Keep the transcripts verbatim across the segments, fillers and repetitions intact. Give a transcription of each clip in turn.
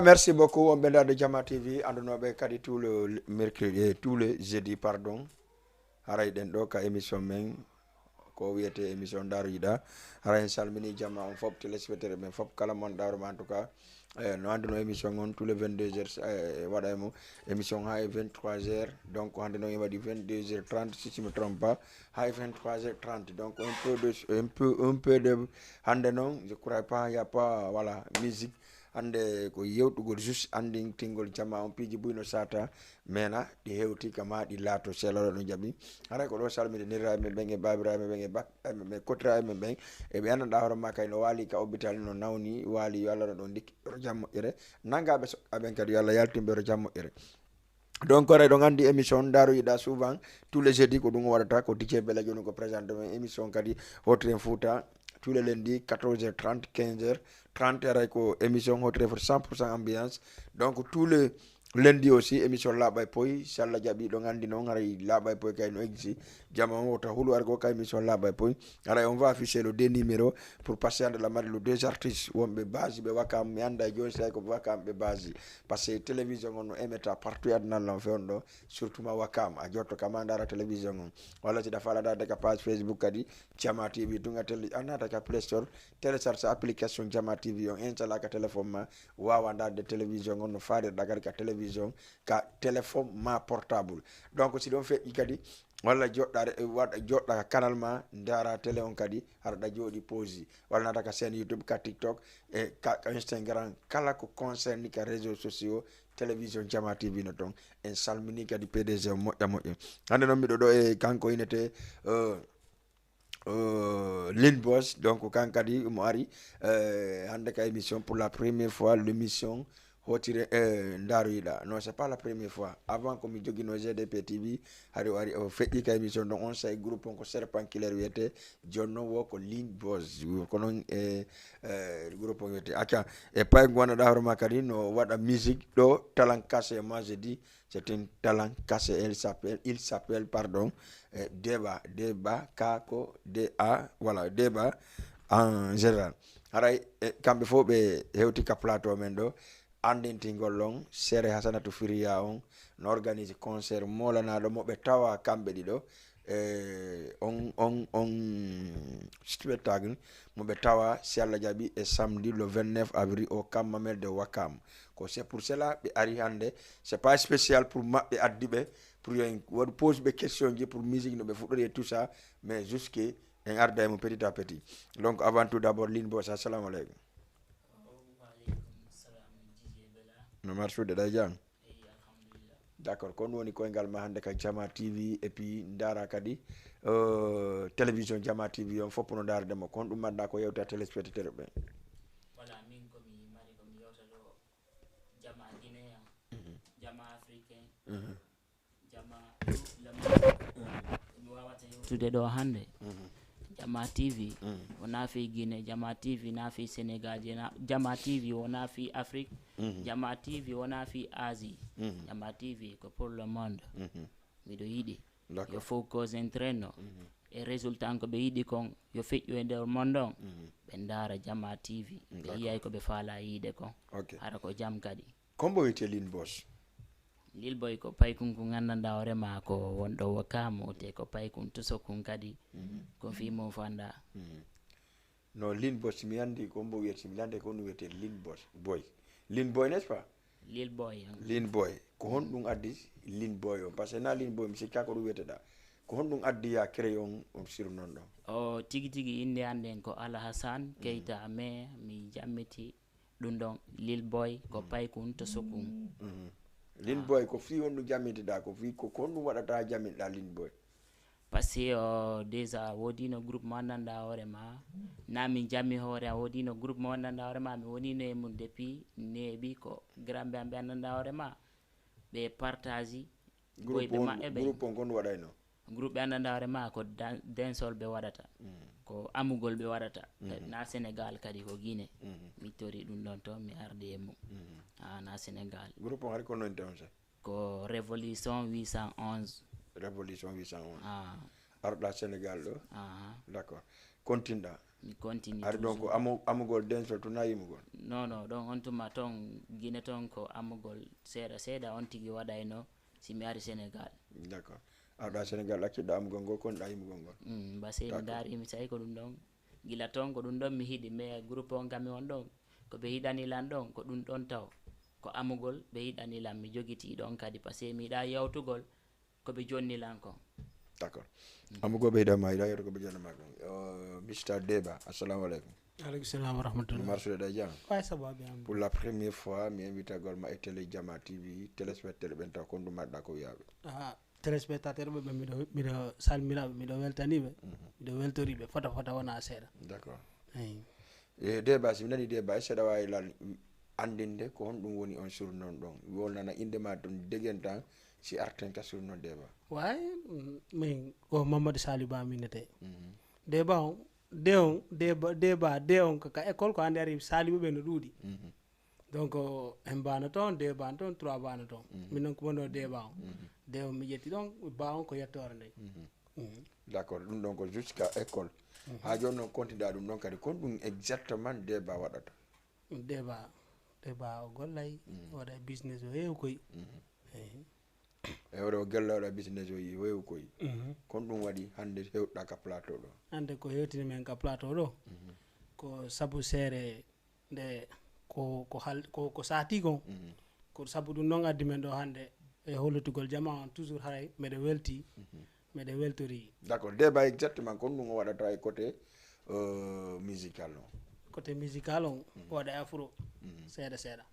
Merci beaucoup, wonɓe ndaarde Jama T V, andunooɓe kadi tous les mercredis, eh, tous les jeudis, pardon. Haray ɗen ɗo ka émission men, ko wiyete émission Ndaaroyɗaa. Haray en salmini jama on fof, téléspectateur ɓen fof, kala mon ɗawroma, en tout cas. Eh, no anduno émission on, tous les vingt-deux heures, eh, waɗa e mo émission haa e vingt-trois heures. Donc, hande non e waɗi vingt-deux heures trente, si je me trompe pas, haa e vingt-trois heures trente. Donc, un peu de, un peu, un peu de, hande non, je crois pas, y a pas, voilà, musique. Hande ko yewtugol juste andintingol jama on piiji buy no sata mena ɗi hewti kama ɗi laato selalo no jaɓi. Haray ko ɗo salmini nirra men ɓen e babira men ɓen e bak men ɓen, kotira men ɓen. E ɓe anndanɗaa hoore ma kay no waali ka hôpital, no nawni, waali, yo Allah no ɗon ndikki ɓe ro jam moƴƴere. Nanngaa ɓe soɓɓaa ɓen kadi, yo Allah yaltin ɓe ro jam moƴƴere. Donc, aray ɗon anndi émission Ndaaroyɗaa souvent, tous les jeudis ko ɗum o waɗata, ko D J Bella jooni ko présente men émission kadi Hotren Fouta, tous les lundis, quatorze heures trente, quinze heures trente, aray ko émission Hotren Fouta cent pour cent ambiance. Donc, tous les lundis aussi, émission Laaɓa e Poy, si Allah jaɓi, ɗon anndi non, haray Laaɓa e Poy kay no existe. Jama on wota hulu argo ka émission Laaɓa e Poy. Haray on va afficher le deux numéros pour passer à la mari les deux artistes wonɓe base ɓe Wakam, mi annda e jooni si tawi ko Wakam ɓe base. Parce que télévision on no émeta partout e aduna lan fewndo, surtout ma Wakam. A jotto kama ndaara télévision on. Walla si ɗa faala ndaarde ka page Facebook kadi, Jama T V, tun a télé-, a naata ka Play Store, télécharge application Jama T V on, installa ka téléphone ma, waawa ndaarde télévision on no faarirɗa kadi ka télévision, ka téléphone ma portable. Donc, si ɗon feƴƴi kadi, walla joɗɗa re-, waɗa, joɗɗa ka canal ma, ndaara télé on kadi, hara ɗa jooɗi pause. Walla naata ka chaîne YouTube, ka TikTok, e ka, ka Instagram, kala ko concerne ka réseaux sociaux, télévision Jama T V no ton. En salmini kadi P D G on moƴƴa moƴƴa. Hande non miɗo ɗo e kanko inete, euh, euh, Lil Boss, donc kan kadi mo ari, euh, hande ka émission pour la première fois, l'émission Hotren, euh, Ndaaroyɗaa. Non, c'est pas la première fois. Avant ko mi jogino G D P T V, hari o ari o feƴƴi ka émission, donc on say groupe on ko Serpent Killer wiyete, jooni non wo ko Lil Boss. Ko non e, euh, groupe on wiyete. Acca, e pay ngonɗaa hoore ma kadi no waɗa musique ɗo, Talan Kase, moi je dis, c'est un talent caché, il s'appelle, il s'appelle, pardon, eh, Deba, Deba, Kako, D A, voilà, Deba en général. Haray, eh, kamɓe fof ɓe hewti ka plateau men ɗo, anndintingol on, Sere Hasanatu Firiya on, no organise concert moolanaɗo mo ɓe tawa kamɓe ɗiɗo, eh, on, on, on spectacle mo ɓe tawa, si Allah jaɓi, e samedi le vingt-neuf avril au Camp Mamel de Ouakam. Ko c'est pour cela ɓe ari hannde. C'est pas spécial pour maɓɓe addi ɓe, pour yo en waɗu pose ɓe question ji pour musique no ɓe fuɗɗori et tout ça, mais jusque en arda e mum petit à petit. Donc avant tout d'abord, Lil Boss, assalamu aleykum. Wa aleykum salam, D J Bella. No marsude ɗa jam? Eyi, alhamdulillah. D'accord, ko on woni koyngal ma hannde ka Jama T V, et puis ndaara kadi, euh, télévision Jama T V on fof no ndaarde mo. Ko honɗum marɗa ko yewta téléspectateur ɓe? Voilà, min ko mi mari ko mi yewta ɗo, Jama Guinéen, mhm, Jama Africain, mhm, Jama tout le monde. Mhm. Ko mi wawata yewtude ɗo hannde. Mhm. Jama T V, mhm, wonaa fii Guinée, Jama T V naa fii Sénégal, jena-, Jama T V wonaa fii Afrique, mhm, Jama T V wonaa fii Asie, mhm, Jama T V ko pour le monde. Mhm. Miɗo yiɗi, d'accord, yo fof cause entraîno. Mhm. E résultat ko ɓe yiɗi kon, yo feƴƴu e nder monde on. Mhm. Ɓe ndaara Jama T V, ɓe, d'accord, yiyay ko ɓe faala yiide kon. Ok. Hara ko jam kadi. Ko hombo wiyetee Lil Boss? Lil Boy ko paykun kun nganndanɗaa hoore maa ko wonɗo Ouakam, te ko paykun toso kun kadi, mhm, ko fii mo fanda. Mhm. No, Lil Boss, mi anndi ko hombo wiyetee, mi annday ko honɗum wiyetee Lil Boss, Boy. Lil Boy, n'est-ce pas? Lil Boy, hein. Lil Boy. Ko honɗum addi Lil Boy on? Parce que naa Lil Boy, mi sikkaa ko ɗum wiyeteɗaa. Ko honɗum addi yaa créé on, on surnom ɗon? O tigi tigi innde an nden ko Alhassane, mhm, Keita, mais mi jammiti ɗum ɗon, Lil Boy, ko, mm, paykun to sokun. Mhm. Lil, ah, Boy, ko fii honɗum jammintiɗaa? Ko fii ko, ko honɗum waɗata jamminɗaa Lil Boy? Parce que, o, déjà, woodino groupe mo anndanɗaa hoore maa. Naa min jammi hoore am, woodino groupe mo anndanɗaa hoore maa, mi wonino e mum depuis neeɓi, ko grand ɓe am ɓe anndanɗaa hoore maa. Ɓe partage boyɓe maɓɓe ɓen. Groupe on ko honɗum waɗayno? Groupe ɓe anndanɗaa hoore maa ko dan-, dancehall ɓe waɗata. Mm. Ko amugol ɓe waɗata. Mhm. Naa Sénégal kadi, ko Guinée. Mhm. Mi tori ɗum ɗon to, mi ardi e mum. Mhm. Ah, naa Sénégal. Groupe on hari ko honno innde on sa? Ko Révolution huit cent onze. Révolution huit cent onze. Ah. Arɗa Senegal ɗo? Aha. D'accord. Kontinɗa? Mi kontini. Ari ɗon ko toujours. Amu-, amugol densol tun na yimugol? Non, non, ɗon on tuma ton, Gine ton ko amugol seeɗa seeɗa, on tigi waɗayno si mi ari Senegal. D'accord. Arɗa Senegal, accuɗa amugol ngol, konɗa yimugol ngol? Mm, ba sey mi D'accord. Ndaari, mi tawi ko ɗum ɗon. Gila ton ko ɗum ɗon mi hiɗi, mais groupe on kam mi on ɗon. Ko ɓe hiɗani lan ɗon, ko ɗum ɗon taw. Ko amugol ɓe hiɗani lan, mi jogitii ɗon kadi, parce que mi yiɗa yawtugol ko ɓe jonni lan kon. D'accord. Amugol ɓe hiɗan ma, hiɗa yewta ko ɓe jonni ma kon. Euh, Mister Deba, assalamu alaikum. Alaikum salam wa rahmatullah. Marsude da jam. Wa sababu am. Pour la première fois, mi invitagol ma e télé Jama T V, téléspectateur ɓen taw kondu maɗɗa ko wiyaɓe. Ah, téléspectateur ɓe, ɓe miɗo, miɗo salmina ɓe, miɗo weltani ɓe, Mhm. Miɗo weltori ɓe, fota fota wona seeɗa. D'accord. Eyi. E Deba, si mi nani Deba, est-ce que aɗa waawi lan anndinde ko honɗum woni on surnom ɗon? Wolnana innde maa ton degen tan, si arten ka surnom Deba. Waay, mm, min ko Mamadou Saliou Ba mi innetee. Mhm. Deba on, de on, Deba, Deba, de on ka, ka école ko hannde ari Saliou ɓe no ɗuuɗi. Mhm. Donc, en bano ton, deux bano ton, trois bano ton. Mhm. Min non ko wonno deux ba on. Mhm. Deux on mi ƴetti ɗon, ba on ko yettoore nden. Mhm. Mhm. D'accord, ɗum ɗon ko jusqu'à école. Mhm. Haa jooni noon kontinɗaa ɗum ɗon kadi, kon ɗum exactement Deba waɗata? Deba, Deba o gollay, Mhm. o waɗa business o heewi koy. Mhm. Eyi. E o ɗo golla waɗa business o yi-, heewi koy. Mhm. Kon ɗum waɗi hannde hewtuɗaa ka plateau ɗo? Hannde ko hewtini men ka plateau ɗo, Mhm. ko sabu seere nde ko, ko hal-, ko, ko saati kon. Mhm. Ko sabu ɗum noon addi men ɗo hannde e hollitugol jamaa on, toujours haray meɗe welti, Mhm. meɗe weltori. D'accord, Deba exactement, kon ɗum o waɗata e côté, euh, musical on? Côté musical on, Mhm. o waɗa e afro, Mhm. seeɗa seeɗa.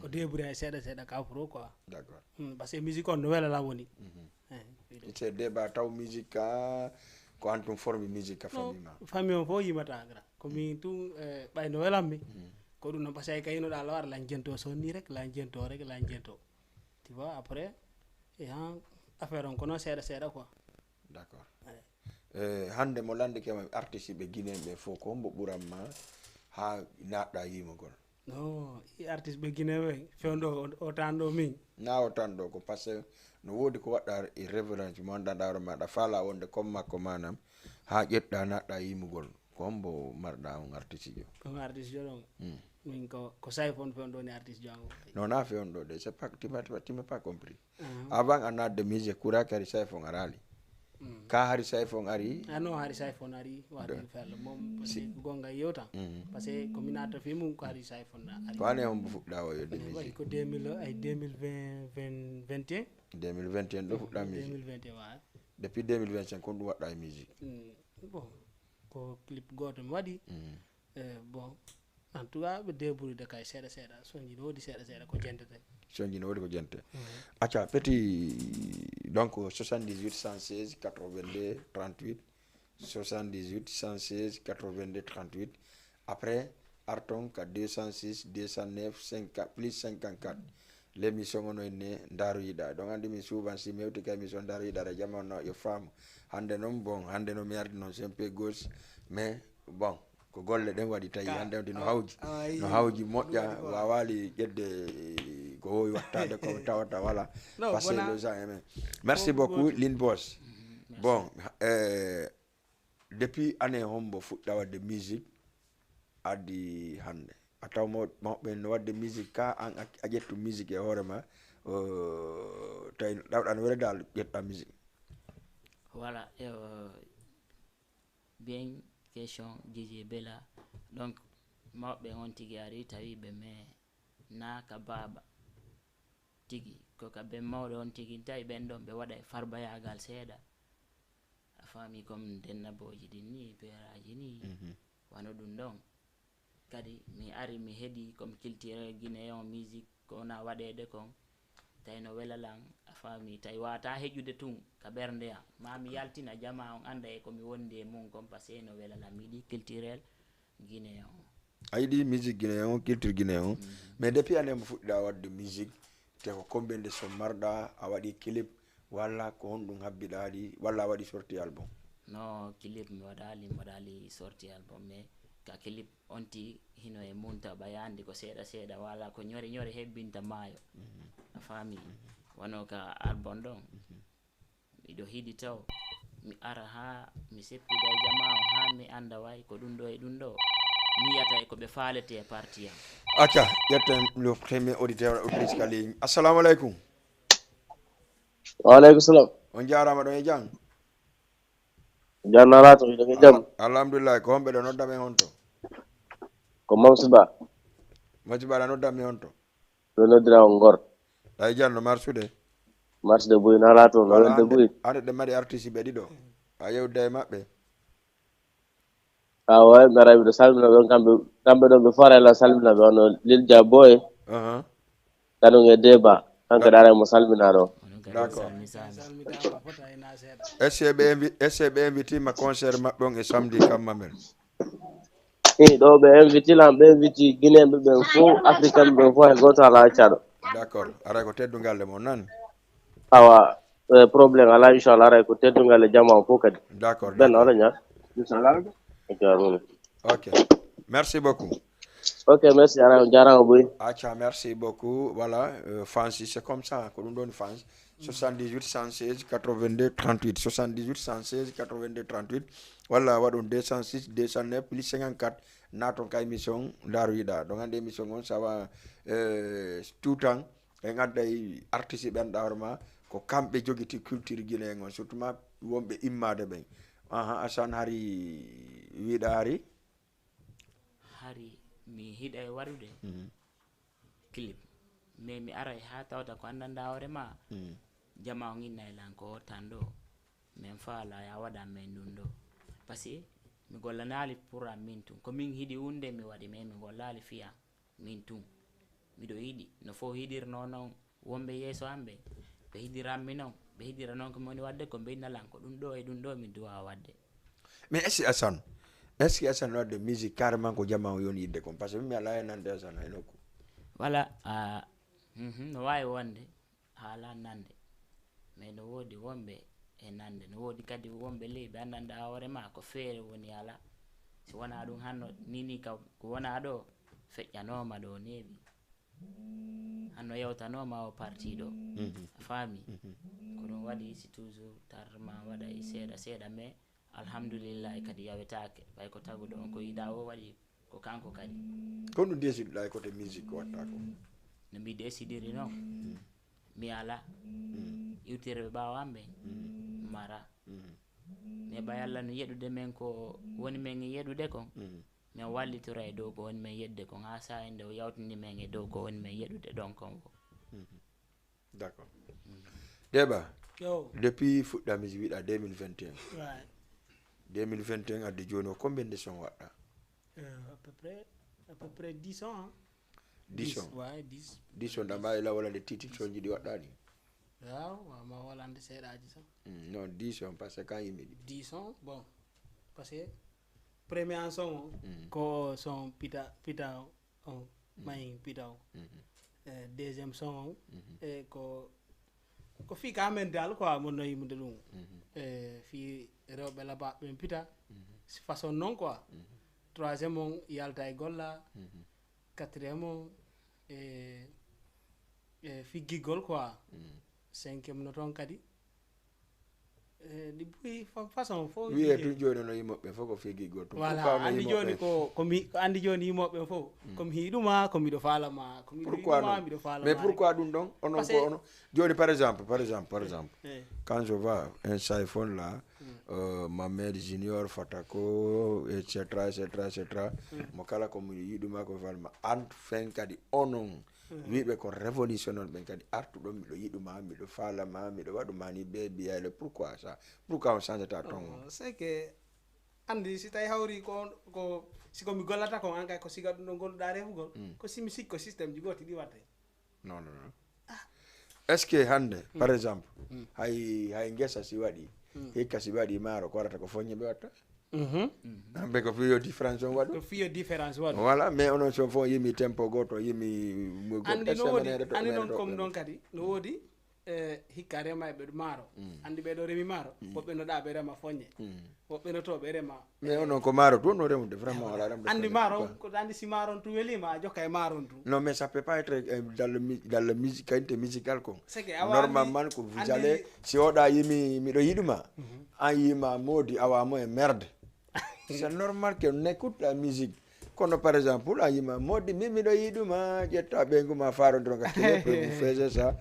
Ko Mhm. débrouillé e seeɗa seeɗa ka afro quoi. D'accord. Mm, parce que musique on no wela lan woni. Mhm. Eh, c'est Deba taw musique ka, ko an tun formi musique ka Non, famille ma? Famille on fof yimata grand. Ko min tun, eh, ɓay no welammi. Mm. Ko ɗum noon, parce que kayinoɗaa law ara lan jento sonni rek, lan jento rek, lan jento. Tu vois, après, e han affaire on ko noon seeɗa seeɗa quoi. D'accord. Eh. Eh, hannde mo lanndike ma artiste ɓe Guinée ɓe fof, ko hombo ɓuran ma haa naatɗaa yimugol? No, i artiste ɓe Guinée ɓe, fewndo o, o tan ɗo min. Na o tan ɗo, ko parce que no woodi ko waɗɗa e référence mo anndanɗaa hoore maaɗa, faalaa wonde comme makko maanam, haa ƴettaa naatɗaa yimugol. Ko hombo marɗaa on artiste jo? On artiste jo ɗon? Hmm. Min ko, ko Sayfon fewndo woni artiste jo an o. Non, na fewndo de, c'est pas, tu m'as, tu m'as pas compris. Aha. Avant a naatde musique kura kadi Sayfon araali. Mm. Ka hari Sayfon ari? Ah non, hari Sayfon ari, wax De- dëgg fa Yàlla. Moom, parce que Si- gonga yewta. Mm. Parce que ko mi naata fi mum ko hari Sayfon na ari. Ko ane hombo fuɗɗa o yodde Eh, waɗi musique? Ko deux mille, ay deux mille vingt, vingt, vingt et un. Deux mille vingt et un ɗo fuɗɗa musique? Deux mille vingt et un, waaw. Depuis deux mille vingt-cinq, ko ɗum waɗɗa e musique? Mm, bon, ko clip gooto mi waɗi. Mm. Eh, bon, en tout cas, ɓe débrouillé kay seeɗa seeɗa. Sonji no woodi seeɗa seeɗa ko jente tawi. Sonji no woodi ko jente. Mhm. Acca, petit, donc, soixante-dix-huit, cent seize, quatre-vingt-deux, trente-huit, soixante-dix-huit, cent seize, quatre-vingt-deux, trente-huit. Après, arton ka deux cent six, deux cent neuf, cinq, plus cinquante-quatre. L'émission ono inne Ndaaru Yiɗaare. Donc, anndi min souvent si mi hewti ka émission Ndaaru Yiɗaare, jama on no yo faamu. Hannde noon, bon, hannde no mi ardi noon, c'est un peu gauche, mais bon, ko golle ɗen waɗi tawi Ka- hannde on no awa- hawji, awa no yi- hawji moƴƴa, ɗum waɗi ko waawaali ƴetde, eh, ko wowi waɗtaade ko tawata wala. Non, Parce que wona- les gens aiment. Merci ko beaucoup, gotum. Lin Boss. Mhm, merci. Bon, eh, depuis année hombo fuɗɗa waɗde musique, addi hannde? A taw maw-, mawɓe no waɗde musique, ka an a, a ƴettu musique e hoore ma, o, tawi ɗawɗa no wele dal ƴetta musique. Voilà, yo, bien question, J J Bella. Donc, mawɓe on tigi ari tawi ɓe me na ka baaba tigi, ko ka ben mawɗo on tigi tawi ɓen ɗon ɓe waɗa e farbayaagal seeɗa. A faami, comme dennabooji ɗin ni, peeraaji ni, Mhm. wano ɗum ɗon. Kadi mi ari, mi heɗi comme culturel guinéen musique, ko wona waɗeede kon, tawi no wela lan, a faami, tawi wata heƴude tun ka ɓernde an. Ma mi yaltina jama on annda e ko mi wondi e mun kon, parce que no wela lan, mi yiɗi culturel guinéen on. A yiɗi musique guinéen on, culture guinéen on. Mhm. Mais depuis année mo fuɗɗiɗa waɗde musique, te ko combien de son marɗa, a waɗi clip, walla ko honɗum habbiɗa waɗi, walla a waɗi sorti album? No, clip mi waɗali, mi waɗali sorti album, mais ka clip on ti hino e munta ɓay andi ko seeɗa seeɗa, wala ko ñore ñore hebbinta maayo. Mhm. A faami? Mhm. Wano ka album ɗon. Mhm. Miɗo hiɗi taw. mi ara haa mi seppuda e jamaa on, haa mi annda way ko ɗum ɗo e ɗum ɗo. Mi yiyata e ko ɓe faalete e parti am. Acca, ƴetten le premier auditeur, auditrice ka ligne. Assalamu alaikum. Wa alaikum salam. On jaaraama ɗon e jam. Jam na laato, hiɗen e jam. Alhamdulillah, ko homɓe ɗo nodda men honto? Ko Mamsu Ba. Mamsu Ba, aɗa nodda men honto? Ɗo noddira on Ngor. Ay, jam no marsude? Marsude buy, na laato, no welde buy? Hande ɗen mari artiste ɓe ɗiɗo. A yewda e maɓɓe. Awa, mi ara miɗo salmina ɓe, kamɓe, kamɓe ɗon ɓe fof ara la salmina ɓe, hono Lil Dia Boy, Ahan. Kanum e Deba, kanko Dak- ɗaara mo salmina ɗo. D'accord. Est-ce que ɓe invi-, est-ce que ɓe invite ma concert maɓɓe on e samedi kamma men? I ɗo ɓe invite lan, ɓe invite Guinéen ɓe ɓen fof, Africain ɓe ɓen fof, hay gooto alaa accaɗo. D'accord. Aray ko teddungal le mon nan. Awa, eh, problème alaa, inchallah, aray ko teddungal le jamaa o fof kadi. D'accord, Ben d'accord. Wala ñaar. Inchallah. Ok, amin. Ok. Merci beaucoup. Ok, merci, aray on jaaraama buy. Acca, merci beaucoup. Voilà, euh, Fancy, c'est comme ça, ko ɗum ɗon Fancy. Soixante-dix-huit cent seize quatre-vingt-deux trente-huit, soixante-dix-huit cent seize quatre-vingt-deux trente-huit, walla waɗon deux cent six deux cent neuf plus cinquante-quatre, naaton ka émission Ndaaru Yiɗa. Ɗon hannde émission on, ça va, euh, tout temps, en adday artiste ɓe annduɗaa hoore ma, ko kamɓe jogiti culture Guinée en on, surtout ma wonɓe immaade ɓen. Aha, Assane hari wiɗa hari? Hari mi hiɗay waɗude Mhm. clip. Mais mi aray haa tawta ko anndanɗaa hoore ma, Mhm. jamaa on innay lan ko o tan ɗo. Men faala ya waɗan men ɗum ɗo. Parce que mi gollanaali pour an min tun. Ko min hiɗi wonde mi waɗi, mais mi gollaali fii an min tun. Miɗo yiɗi, no fof hiɗirnoo non wonɓe yeeso an ɓen. Ɓe hiɗiran mi non, ɓe hiɗira non ko mi woni waɗde ko ɓe inna lan ko ɗum ɗo e ɗum ɗo min duwa waɗde. Mais est-ce que Assane, est-ce que Assane waɗde musique carrément ko jamaa on yoni yidde kon? Parce que mi alaa e nande Assane hay nokku. Voilà, ah, mhm, no waawi wonde haala nande. Mais no woodi wonɓe e nande, no woodi kadi wonɓe ley ɓe anndanɗaa hoore ma ko feere woni alaa. Si wonaa ɗum hanno nini ka ko wonaa ɗo, feƴƴanooma ɗo neeɓi. Hanno yewtanooma o parti ɗo. Mhm. A faami? Mhm. Ko ɗum waɗi si toujours tar ma waɗay seeɗa seeɗa, mais alhamdulillahi kadi yawetaake. Ɓay ko taguɗo on ko yiɗaa o waɗi ko kanko kadi. Ko ɗum desiduɗaa e côté musique ko watta ko? No mi desidiri non. Mhm. Mi alaa. Mhm. Iwtirɓe ɓaawo an ɓen. Mhm. Mara. Mhm. Mais ɓay Alla no yeɗude men ko woni men e yeɗude kon. Mhm. Men wallitora e dow ko woni men yeɗude kon, haa saa'i nde o yawtini men e dow ko woni men yeɗude ɗon kon fof. Mhm. D'accord. Mm. Deba, Yo, depuis fuɗɗa mi wiɗa deux mille vingt et un. Right. Deux mille vingt et un addi jooni o, combien de son waɗɗa? Euh, à peu près, à peu près dix ans, hein. Dix son? Ouais, dix. Dix son, ɗa mbaawi lawol ande titre sonji ɗi waɗɗa ɗi? Waaw, waaw, ma wolande seeɗaaji son. Mm, non, dix son, parce que kan yimɓe ɗi. Dix son, bon, parce que premier an son o, Mm. ko son pita, pita o, on, Mm. mayin pita o. Mhm. Eh, deuxième son o, Mhm. eh, ko, ko fii ka men dal quoi, mo no yimude ɗum. Mhm. Eh, fii rewɓe labaɓe ɓen pita, Mhm. si façon non quoi. Mhm. Troisième on, yalta e golla. Mhm. Quatrième on, eh, eh, figgigol quoi. Mhm. Cinquième no toon kadi. Eh, ɗi buy fa-, façon fof Wiye tun jooni no yimoɓe fof ko figgigol tun. Voilà, pourquoi no andi yimoɓe? Jooni ko, ko mi, ko andi jooni yimoɓe fof. Mm. Ko mi hiɗuma, ko miɗo faala ma, ko miɗo Pourquoi hiɗuma, non? Miɗo faala Mais ma. Pourquoi ɗum ɗon? Onon Parce ko que ono. Jooni, par exemple, par exemple, par exemple, Eh. quand je vois un iPhone là, Mm. euh, Mohamed Junior, Fatako, et cetera, et cetera, et cetera. Mm. Mo kala ko mi yiɗuma ko falma. An fen kadi onon Mm. wiɓe ko révolutionnaire ɓen kadi artuɗon, miɗo yiɗuma, miɗo faala ma, miɗo waɗuma ni, be biyaylo. Pourquoi ça? Pourquoi on change ta ton? Oh, c'est que, andi, si tawi hawri ko, ko, si ko mi gollata kon, an kay ko siga ɗum ɗo golluɗa refugol, Mm. ko si mi sikko système ji gooti ɗi watte. Non, non, non. Est-ce que hannde, par exemple, hay, hay ngesa si waɗi, hikka si waɗi maaro, ko warata ko foññe ɓe watta? Mhm. Hamɓe ko fiyo différence on waɗu? Ko fiyo différence waɗu. Voilà, mais onon so fof yimi tempo gooto, yimi mo goɗɗo Andi no woodi, andi non comme non kadi, no woodi, Eh, hikka rema e ɓe maaro. Anndi ɓe ɗo remi maaro. Woɓɓe no ɗaa ɓe rema foñe. Woɓɓe no to ɓe rema. Mais onon ko maaro tun no remude, vraiment, wala remude. Anndi foñe. Maaro, ko anndi si maaro on tun weli ma, a jokka e maaro on tun. Non, mais ça peut pas être, euh, dans le mu-, dans le musique, qualité musicale, quoi. C'est que a waani. Normalement, ko vous anndi allez, si oɗa yimi, miɗo yiɗuma, an yima moodi awa mo e merde. C'est normal que on écoute la musique. Kono, par exemple, a yima moodi mi, miɗo yiɗuma, ƴetta ɓeyngu ma, faarondiro ka télé, pour vous faire ça.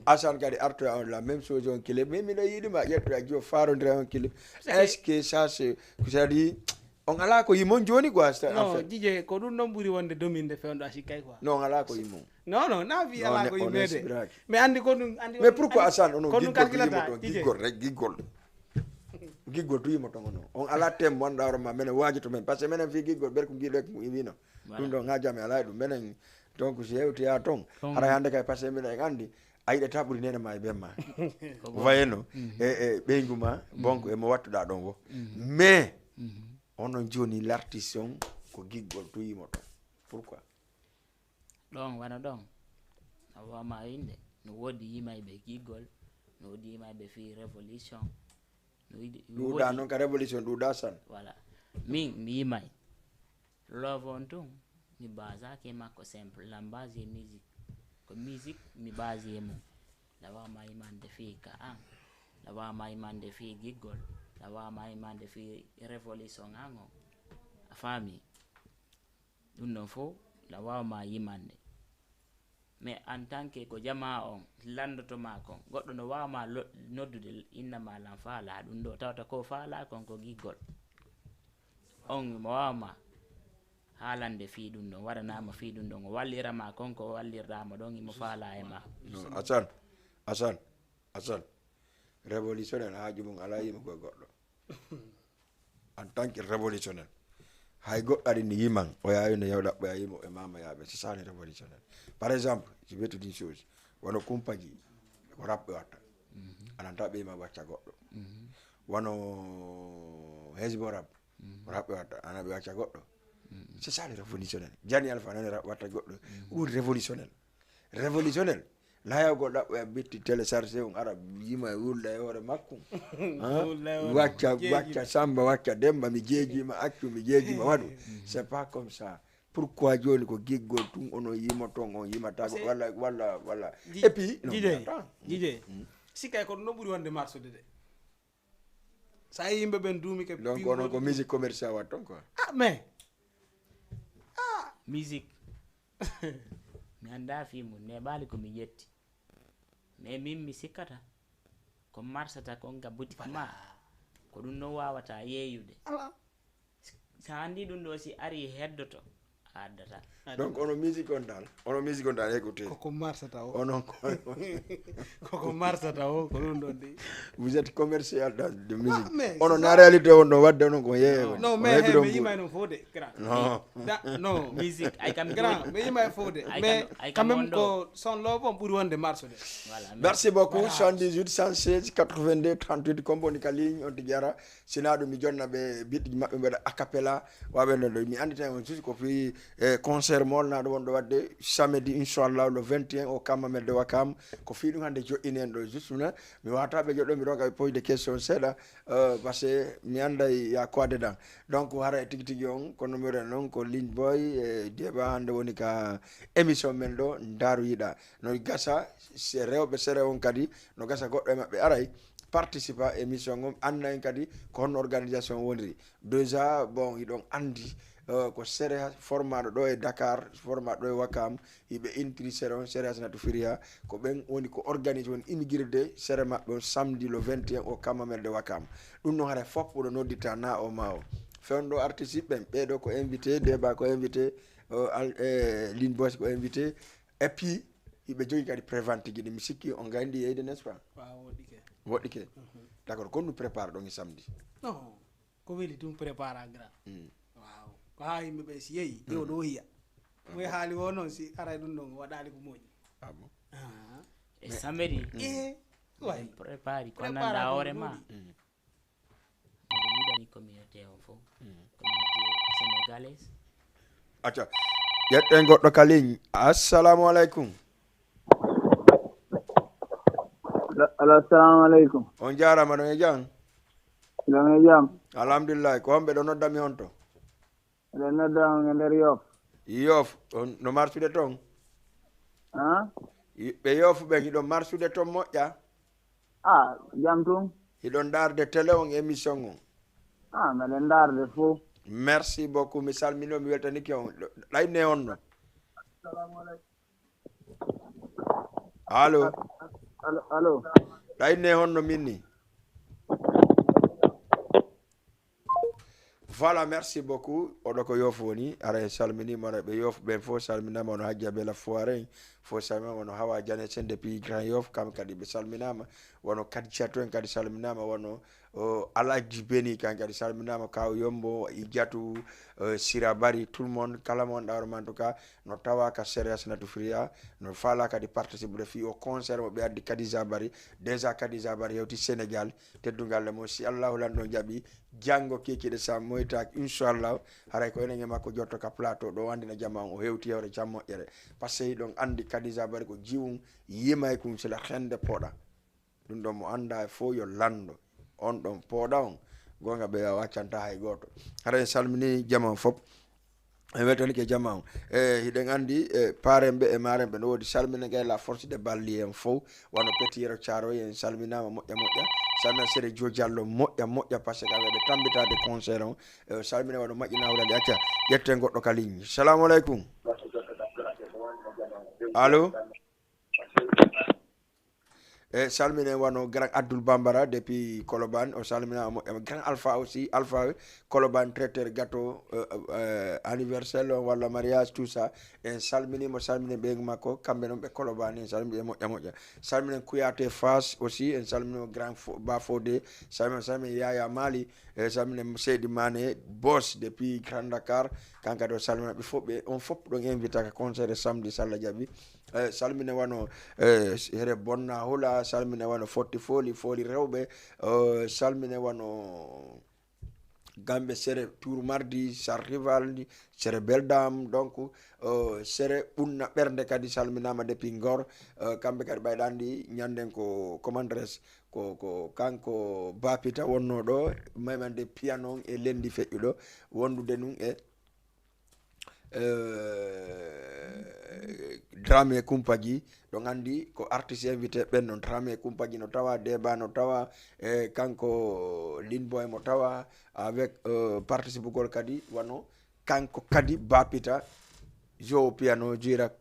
Assane kadi artoya on la même chose, on clip, mi, miɗo yiɗuma, ƴetta jo faarondira on clip. Est-ce que ça, c'est, c'est-à-dire, on alaa ko yimon jooni quoi, c'est, en fait. Non, Jije, ko ɗum ɗon ɓuri wonde dominde fewndo a sikkay quoi. Non, on alaa ko yimon. Non, non, na fi alaa ko yimeede. Mais anndi ko ɗum, anndi ko ɗum, mais pourquoi Assane, onon ko ɗum giggol, calculata, yimoton, Jije. Giggol rek, giggol. Giggol tu yimoton onon. On alaa thème mo anndaa hoore ma, menen waajoto men. Parce que menen fii giggol, ɓer ko giɗo ko wino. Voilà. Ɗum ɗon haa jam e alaa e ɗum. Menen, donc, si hewtoya ton, haray hannde kay, parce que minen en anndi, a yiɗataa ɓuri neene ma e ben ma. Ko bon. Vous voyez, non? E, e ɓeyngu ma, bon, ko e mo wattuɗaa ɗon wo. Mais, onon jooni l'artiste on, ko giggol tu yimoton. Pourquoi? Ɗon, wano ɗon. A wama innde. No woodi yimayɓe giggol, no woodi yimayɓe fii révolution. No woodi, no ɗuuɗaa woodi non ka révolution, ɗuuɗaa san. Voilà. Min, mi yimay. Love on tun, mi basaaki e makko simple. La base e musique. Ko musique, mi base e mum. La wama yimande fii ka an. La wama yimande fii giggol. La wama yimande fii révolution an on. A faami? Ɗum ɗon fof na waawa ma yimande. Mais en tant que ko jamaa on lanndoto ma kon, goɗɗo no waawa ma lo-, noddude, inna ma lan faalaa ɗum ɗo, tawata ko faalaa kon ko giggol. On mo waawa ma haalande fii ɗum ɗon, waɗanaa mo fii ɗum ɗon, o wallira ma kon ko wallirɗaa mo ɗon, imo faalaa e ma. Non, Assane, Assane, Assane, révolutionnaire haaju mum alaa yimugol goɗɗo. En tant que révolutionnaire. Hay goɗɗo ari ni yiman, o yaawi no yawɗa, o yaawi mo e mama yaaɓe. C'est ça le révolutionnaire. Par exemple, je vais te dire une chose. Wano kumpaji, ko rap ɓe watta. Ananta ɓe ma wacca goɗɗo. Wano hezbo rap, ko rap ɓe watta, ana ɓe wacca goɗɗo. C'est ça le révolutionnaire. Jani Alpha nani rap watta goɗɗo. Ko ɗum révolutionnaire. Révolutionnaire. Laayagol ɗaɓɓoya bitti téléchargé on ara yima e wulla e hoore makko. Hein? Wulla e hoore makko. Wacca, jeeji. Wacca Samba, wacca Demba, mi jeejima, accu, mi jeejima, waɗu. C'est pas comme ça. Pourquoi jooni ko giggol tun onon yimoton, on yimata ko, walla, walla, walla. Ji-, et puis, non, Jije, mais attends. Jije. Sikkay ko ɗum ɗo ɓuri wonde marsude de. Sa yii yimɓe ɓen duumi ke. Donc, piiw onon ko musique commercial watton quoi. Ah, mais. Ah. Musique. Mi anndaa fii mun, neeɓaali ko mi ƴetti. Mais min mi sikkata, ko marsata kon ka boutique ma, ko ɗum non waawata yeeyude. Alaa. Sa anndi ɗum ɗo si arii heddoto, a addataa. Donc, ono musique on dal, ono musique on dal, écoutez. Koko marsata o. Onon ko koko marsata o, ko ɗum ɗon de. Vous êtes commercial dans de musique. Ah, mais c'est ça. Ono na réalité on ɗon wadde onon ko yeeyo. Non, mais hey, mi yimay non fof de, grand. Non. Da-, non. Musique, ay kam grand, mi yimay fof de. Mais quand même ko son love on ɓuri wonde marsude. Voilà, merci beaucoup. Voilà. Soixante-dix-huit, cent seize, quatre-vingt-deux, trente-huit, comme on dit, ka ligne, on te dira. Sinaa ɗum, mi jonna ɓe biɗɗi maɓɓe mbaɗa a cappella, waɓe non ɗo. Mi anndita on juste ko fii, eh, concert mo olnaaɗo wonɗo waɗde samedi, inchallah, le vingt et un au Camp Mamelles de Ouakam. Ko fii ɗum hannde joɗɗini en ɗo, juste na, mi wata ɓe joɗɗo, mi ronka ɓe poser des questions seeɗa, euh, parce que mi annday ya quoi dedans. Donc, hara e tigi tigi on, ko numéro en on, ko Ligne Boy, e Deba hannde woni ka émission men ɗo, Ndaaru Yiɗa. No gasa, se rewɓe sere on kadi, no gasa goɗɗo e maɓɓe aray, participa émission on, annda en kadi ko honno organisation woniri. Déjà, bon, hiɗon anndi, euh, ko sere formaaɗo ɗo e Dakar, formaaɗo ɗo e Ouakam, hiɓe intiri sere on, sere Hasanatu Firiya, ko ɓen woni ko organise, woni immigré de sere maɓɓe on samedi le vingt et un au Camp Mamelles de Ouakam. Ɗum non hara fof ɓuɗo noddita na o ma o. Fewndo artiste ɓen, ɓee ɗo ko invité, Deba ko invité, euh, al-, eh, Lin Boys ko invité, et puis, hiɓe jogi kadi prévente ji ɗi mi sikki on gayndi yeyde, n'est-ce pas? Waaw, woɗɗike. Woɗɗike. Mhm. D'accord, kon nu prépare ɗon e samedi? Non, ko weli tun prépare grand. Mm. Waaw. Ko haa yimɓe ɓe si yehi, yo ɗo hiya. Moy haali wo non si aray ɗum ɗon waɗaali ko moƴƴi. Ah bon? Ah. E samedi. Eh, way. Prépare ko prépare nanda ko hoore ma. Moƴƴi. Mm. Miɗo yiɗani communauté on fof. Mm. Communauté sénégalaise. Acca. Ƴetten goɗɗo ka ligne. Assalamu alaikum. Alo, assalamu aleykum. On jaaraama, ɗon e jam? Ɗon e jam. Alhamdulillahi. Ko homɓe ɗo nodda mi on to? Eɗen nodda on e nder Yoff. Yoff, on no marsude ton? Ah? I-, ɓe Yoff ɓen, hiɗon marsude ton moƴƴa? Ah, jam tun. Hiɗon ndaarde télé on émission on? Ah, meɗen ndaarde fow. Merci beaucoup. Mi salmino, mi weltanike on. Ɗo-, ɗayne on no? Allo? Allo, allo. Ɗayne honno minni? Voilà, merci beaucoup. Oɗo ko Yoff woni. Ara en salminii mo, ɓe Yoff ɓen fof salminaama, wano Hajja Bela Foire en, fof salminaama, wano Hawa Diané sen depuis Grand Yoff, kam kadi ɓe salminaama, wano Kadijatu en kadi salminaama, wano, o, Alhaji Beni kan kadi salminaama, Kaw Yombo, Ijatu, eh, Sira Bari, tout le monde, kala mo wonɗa hoore ma, en tout cas, no tawa ka Sere Hasanatu Firiya, no faala kadi participe de fii o concert mo ɓe addi Kadija Bari. Déjà Kadija Bari hewti Sénégal, teddungal le mo, si Allahu lanɗo jaɓi, janngo kikiɗe sa moytaaki, inchallahu, haray ko enen e makko jotto ka plateau ɗo, anndina jama on o hewti hewre jam moƴƴere. Parce que hiɗon anndi Kadija Bari ko jiwum, yimay kum sila hende poɗa. Ɗum ɗon mo anndaa e fof yo lanndo. On ɗon pooɗa on. Goonga ɓe waccanta hay gooto. Hara en salminii jama on fof. En weltanike jama on. E, hiɗen anndi, e, paaren ɓe e maaren ɓe no woodi salminde ngay la force de balli en fof. Wano Petit Yero Thiaroye en salminaama moƴƴa moƴƴa. Salmina Sere Jo Diallo moƴƴa moƴƴa parce que ɓe tambitaade concert on. E, salmina wano Maƴƴina Wulali acca. Ƴetten goɗɗo ka ligne. Salamu aleykum. Allo? E salminen wano Grand Abdoul Bambara depuis Colobane, o salmina mo, e Grand Alpha aussi, Alpha Colobane traiteur gâteau, euh, euh, anniversaire on walla mariage, tout ça. En salmini mo, salminen ɓe makko, kamɓe non ɓe Colobane, en salmini ɓe moƴƴa moƴƴa. Salminen Kouyaté Fass aussi, en salmini mo Grand Fo-, Ba Fodé, salminen, salminen Yaya Mali, e salminen Seydi Mané, Boss depuis Grand Dakar, kankadi o salmina ɓe fof, ɓe on fof ɗon invité ka concert samedi, so Allah jaɓi. Eh, salmine wano, eh, here Bonna Hula, salmine wano Fotti Foli, Foli Rewɓe, eh, salmine wano Gambe Sere Tour Mardi, Sar Rival, Sere Beldam, donc, eh, Sere Ɓunna Ɓernde kadi salminaama depuis Ngor, eh, kamɓe kadi ɓayɗa anndi ñanden ko commandres, ko, ko kanko Bapita wonno ɗo, maymande piano on e lendi feƴƴuɗo, wondude nun e eh, Dramé Kumpaji, ɗon anndi ko artiste invité ɓen non, Dramé Kumpaji no tawa, Deba no tawa, e kanko Lin Boy mo tawa, avec, euh, participugol kadi, wano kanko kadi Bapita, jowo piano, jira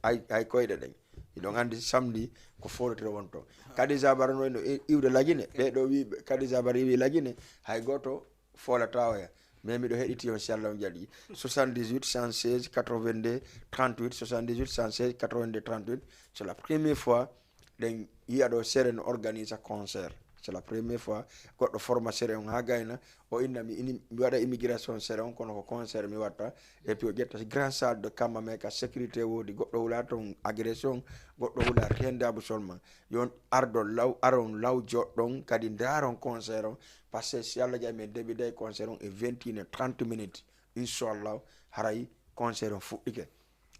ay, ay koyɗe ɗen. Hiɗon anndi samedi ko foolotiro wonto. Kadi Zabara no, no i-, iwde Lagine, ɓe ɗo wi, Kadi Zabara iwi Lagine, hay gooto foolata oya. Mais miɗo heɗiti on, si Allah on jaɓi. Soixante-dix-huit, cent seize, quatre-vingt-deux, trente-huit, soixante-dix-huit, cent seize, quatre-vingt-deux, trente-huit. C'est la première fois ɗen yiya ɗo Sere no organise concert. C'est la première fois goɗɗo forma Sere on haa gayna. O inna mi, ini, mi waɗa immigration Sere on, kono ko concert mi watta. Et puis o ƴetta grand salle de Kamma, mais ka sécurité woodi. Goɗɗo wula ton agression, goɗɗo wula rien d'absolument. Yon ardo law, aron law joɗɗon, kadi ndaron concert on. Parce que si Allah jaɓi, men début day concert on e vingt et une heures trente minutes. Inchallah, haray concert on fuɗɗike.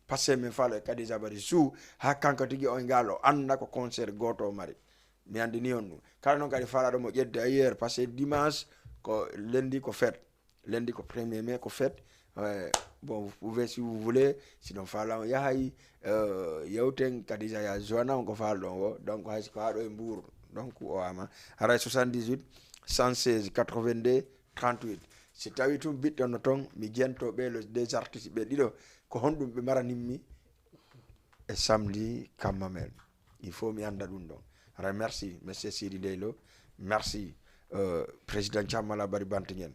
Parce que min faalo e Kadi Zabari Zou, haa kanko tigi on ngal o annda ko concert gooto o mari. Mi anndini on ɗum. Kala noon kadi faalaaɗo mo ƴettude ailleurs, parce que dimanche ko lundi ko fête. Lundi ko premier mai ko fête. Euh, bon, vous pouvez, si vous voulez, si ɗon faalaa on yahay, euh, yewten Kadija ya joana on ko faalɗon o. Donc hay si ko haa ɗo e Mbour. Donc o ama. Haray soixante-dix-huit, cent seize, quatre-vingt-deux, trente-huit. Si tawi tun biɗɗo no ton, mi jento ɓe le, des artistes ɓe ɗiɗo, ko honɗum ɓe maranimmi e samedi Kamma Men? Il faut mi annda ɗum ɗon. Haray merci, monsieur Sidi Deylo. Merci, euh, président Thiam Mala Bari Bantingel.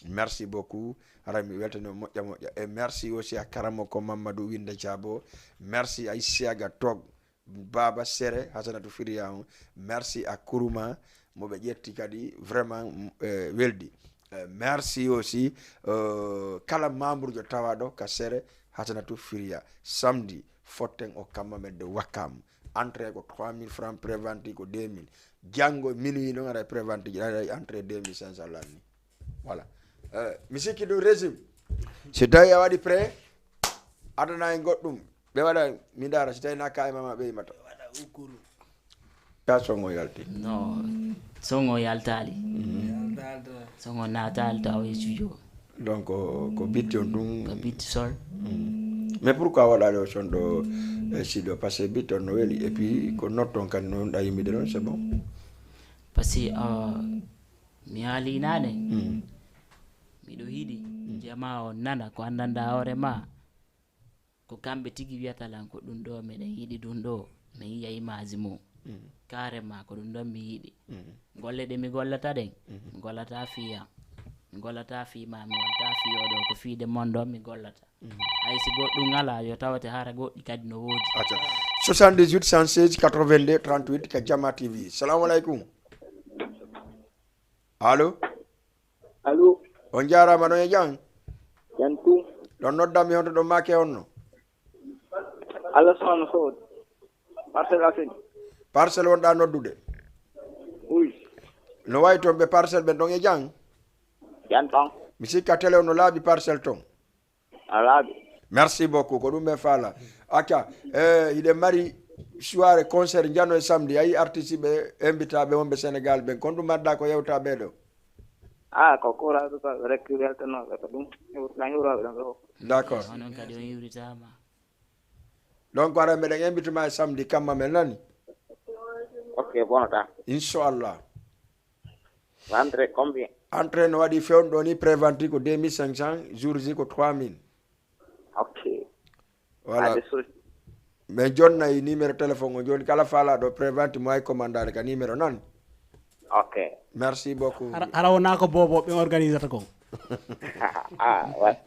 Merci beaucoup. Haray mi weltani on moƴƴa moƴƴa. Et merci aussi à Karamoko Mamadou Winda Diabo. Merci à Isiaga Tog. Baba Sere, Hasanatu Firiya on. Merci à Kuruma, mo ɓe ƴetti kadi, vraiment, m-, eh, weldi. Eh, merci aussi, euh, kala membre jo tawaɗo ka Sere, Hasanatu Firiya. Samedi, fotten o Kamma Men de Wakam. Entrée ko trois mille francs, prévente ko deux mille. Janngo minuit non ara prévente ji, ara entrée deux mille cinq cents lanni. Voilà. Euh, mi sikki ɗum régime. Si tawi a waɗi prêt, adana en goɗɗum. Ɓe waɗa, mi ndaara, si tawi na ka e mama ɓe yimata. Waɗa ukuru. Ka songo yalti. No, songo yaltaali. Songo naataali tawa e studio. Donc, ko bitti on ɗum. Ko bitti sol. Mais pourquoi waɗaali o son ɗo e studio? Parce que bitti on no weli. Et puis, ko notton kan non ɗa yimɓe ɗon, c'est bon. Parce que, euh, mi haali naane. Miɗo yiɗi jamaa on nana ko anndanɗaa hoore maa. Ko kamɓe tigi wiyata lan ko ɗum ɗo meɗen yiɗi ɗum ɗo. Mi yiya image mum. Carrément ko ɗum ɗon mi yiɗi. Golle ɗe mi gollata ɗen, mi gollata fii an. Mi gollata fii maa, mi wonta fii oo ɗoo, ko fii de mon ɗon mi gollata. Hay si goɗɗum alaa, yo tawate hara goɗɗi kadi no woodi. Acca. Soixante-dix-huit, cent seize, quatre-vingt-deux, trente-huit, ka Jama T V. Salamu aleykum. Allo? Allo? On jaaraama, no e jam? Jam tum. Ɗon noddan mi honto ɗon maake honno? Allah subhanahu wa ta'ala. Parcelles Assainies. Parcelles wonɗaa noddude? Oui. No wayi toon ɓe Parcelles ɓen ɗon e jam? Jam tan. Mi sikka télé on no laaɓi Parcelles toon. A laaɓi. Merci beaucoup. Ko ɗum ɓe faala. Acca, eh, hiɗen mari soirée concert Njano e samedi. A yii artiste ɓe invitaaɓe wonɓe Sénégal ɓen. Kon ɗum marɗa ko yewta ɓee ɗo? Ah, ko kuraɗo ka rek weltanooɓe ko ɗum. Hiwrna hiwrooɓe ɗon ɗo. D'accord. Onon kadi on hiwritaama. Donc, ara meɗen invite ma e samedi kamma men nani? Ok, bonoɗa. Inchallah. Rentrée combien? Entrée no waɗi fewndo ni, prévente ko deux mille cinq cents, jour ji ko trois mille. Ok. Voilà. Ade so- Min jonnay numéro téléphone o joni, kala faalaɗo prévente mo ay commandare ka numéro nan. Ok. Merci beaucoup. Hara, hara wona ko bobo ɓe organisata kon. Ah, ouais.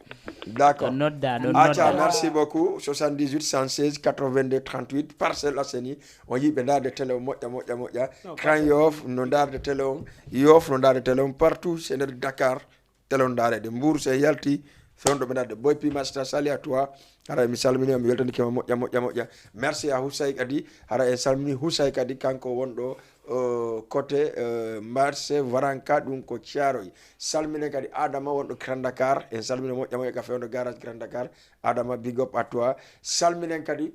D'accord. Ɗo nodda, ɗo Aca, nodda. Merci beaucoup. Soixante-dix-huit, cent seize, quatre-vingt-deux, trente-huit, Parcelles Assainies. On yiɓe ndaarde télé o moƴƴa, moƴƴa, moƴƴa. Non, Grand Parcelles. Yoff no ndaarde télé on. Yoff no ndaarde télé on partout. C'est nder Dakar. Télé on ndaarede. Mbour, c'est yalti. Fewndo ɓe ndaarde. Boy P Master, salut à toi. Hara mi salmini, mi weltanike ma moƴƴa, moƴƴa, moƴƴa. Merci à Houssaye kadi. Hara en salmini Houssaye kadi, kanko wonɗo, euh, côté, euh, marché Varanka, ɗum ko Thiaroye. Salminen kadi Adama wonɗo Grand Dakar. En salmini moƴƴa, moƴƴa ka fewndo garage Grand Dakar. Adama, big up à toi. Salminen kadi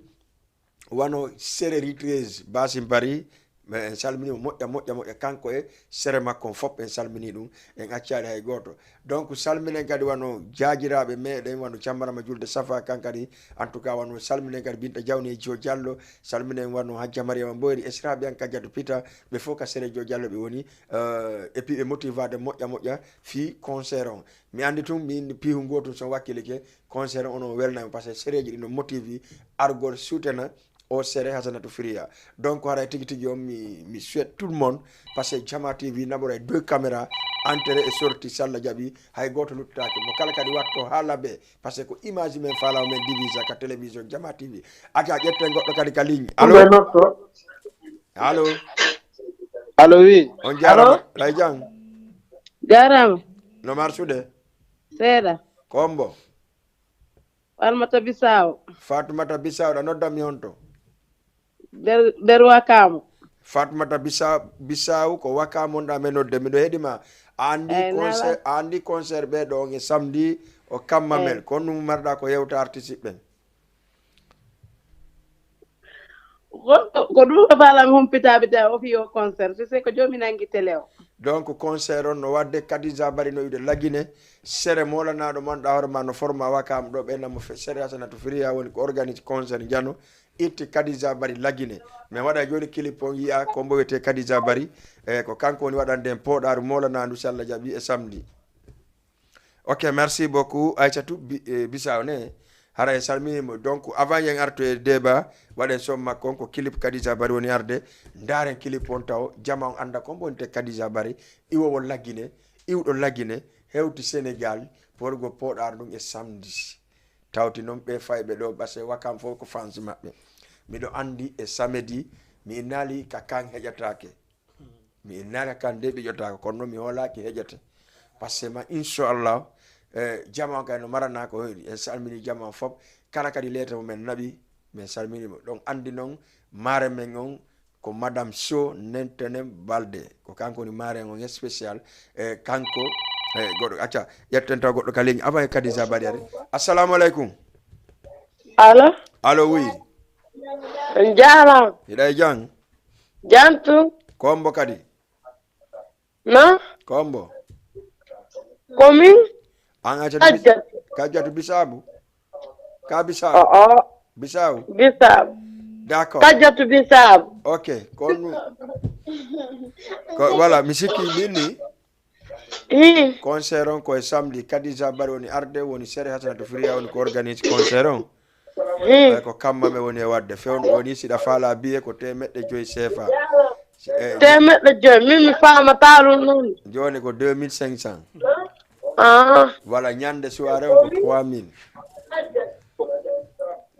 wano Sere Ritreuse, Basim Bari, mais en salmini mo moƴƴa, moƴƴa, moƴƴa, kanko e sere makko on fof, en salmini ɗum, en accaali hay gooto. Donc, salminen kadi wano jaagiraaɓe meɗen, wano Cammarama Julde Safa, kan kadi, en tout cas, wano salminen kadi Binta Jawni e Jo Jallo, salminen wano Hajja Mariama Mboyri, e siraaɓe an Kajatu Pita, ɓe fof ka sere Jo Jallo ɓe woni, euh, et puis ɓe motivade moƴƴa, moƴƴa, fii concert on. Mi anndi tun, min piihu ngoo tun, so wakkilike, concert on, on welnami, parce que sereeji ɗin no motivi argol suutena o sere Hasanatu Firiya. Donc, haray tigi tigi on, mi, mi souhaite tout le monde, parce que Jama T V naɓoray deux caméras, entrée et sortie, si Alla jaɓi, hay gooto luttitaake. Mo kala kadi watto haa laɓe, parce que ko image men faala, men divisa ka télévision Jama T V. Aca, ƴetten goɗɗo kadi ka ligne. Allo? Allo? Allo, oui. On jaaraama. Allo? Lay jam? Jaaraama. No marsude? Seeɗa. Kombo? Fatmata Bisaw. Fatmata Bisaw, ɗa nodda mi honto? Der, der Wakamu. Fatmata Bisa-, Bisaw, ko Wakamu on ɗa men nodde. Miɗo heɗi ma. A anndi Eyi, concert, nala. A anndi concert ɓe ɗo on e samedi o Kamma Eyi. Mel. Ko honɗum marɗa ko yewta artiste ɓen? Ko, ko ɗum ko faalami humpitaade tawi o fii o concert, si c'est que jooni mi nangi télé o. Donc, concert on no waɗde, Khadija Bari no wi'ude Lagine, sere moolanaaɗo man ɗa hoore ma no forma Wakamu ɗo, ɓe namo fe-, sere Hasanatu Firiya woni ko organise concert Njano, itti Khadija Bari Lagine. Mi waɗa jooni clip on yi'a ko mbo wiyetee Khadija Bari, e ko kanko woni waɗande en pooɗaaru moolanaandu si Alla jaɓi e samedi. Ok, merci beaucoup, Aïssatou Bi-, eh, Bissau ne. Hara en salmini mo. Donc, avant yen artu e débat, waɗen son makko on, ko clip Khadija Bari woni arde. Ndaaren clip on taw, jama on annda ko mbo wonte Khadija Bari, iwowo Lagine, iwɗo Lagine, hewti Sénégal, pour go pooɗaaro ɗum e samedi. Tawti noon ɓe fayɓe ɗo, parce que Wakam fof ko fans maɓɓe. Miɗo anndi e samedi, mi innaali ka kan heƴataake. Mi innaaka kan de ɓiƴotaako, kono noon mi hoolaaki heƴete. Parce que ma, inchallah, eh, jama on kay no marana ko hoyɗi. En salmini jama on fof. Kala kadi leeta mo men naɓi, men salmini mo. Ɗon anndi noon, maare men on ko Madame Sow Nentene Balde. Ko kanko woni maare on spécial. Eh, kanko, eh, goɗɗo, acca, ƴetten taw goɗɗo ka ligne. Avant e Khadija Bari ari. Assalamu aleykum. Allo? Allo, oui. On jaaraama. Hiɗa e jam? Jantu. Kombo kadi. No? Kombo. Komin. An Aysatu Bis- Kajjatu. Kajjatu Bisabu. Ka Bisabu. Oh, oh. Bisabu. Bisabu. D'accord. Kajjatu Bisabu. Ok. Kon ko voilà, mi sikki min ni. Hmm. Concert on ko e samedi, Kadija Bari woni arde, woni Sere Hasanatu Firiya woni ko organise concert on. Hmm. Eh, ko kamma me woni e wadde. Fewndo woni siɗa faala biye ko temeɗɗe joyi sefa. Eh, temeɗɗe joyi, min mi faamataa ɗum noon. Jooni ko deux mille cinq cents. Ah. Voilà, ñande soirée on ko trois mille.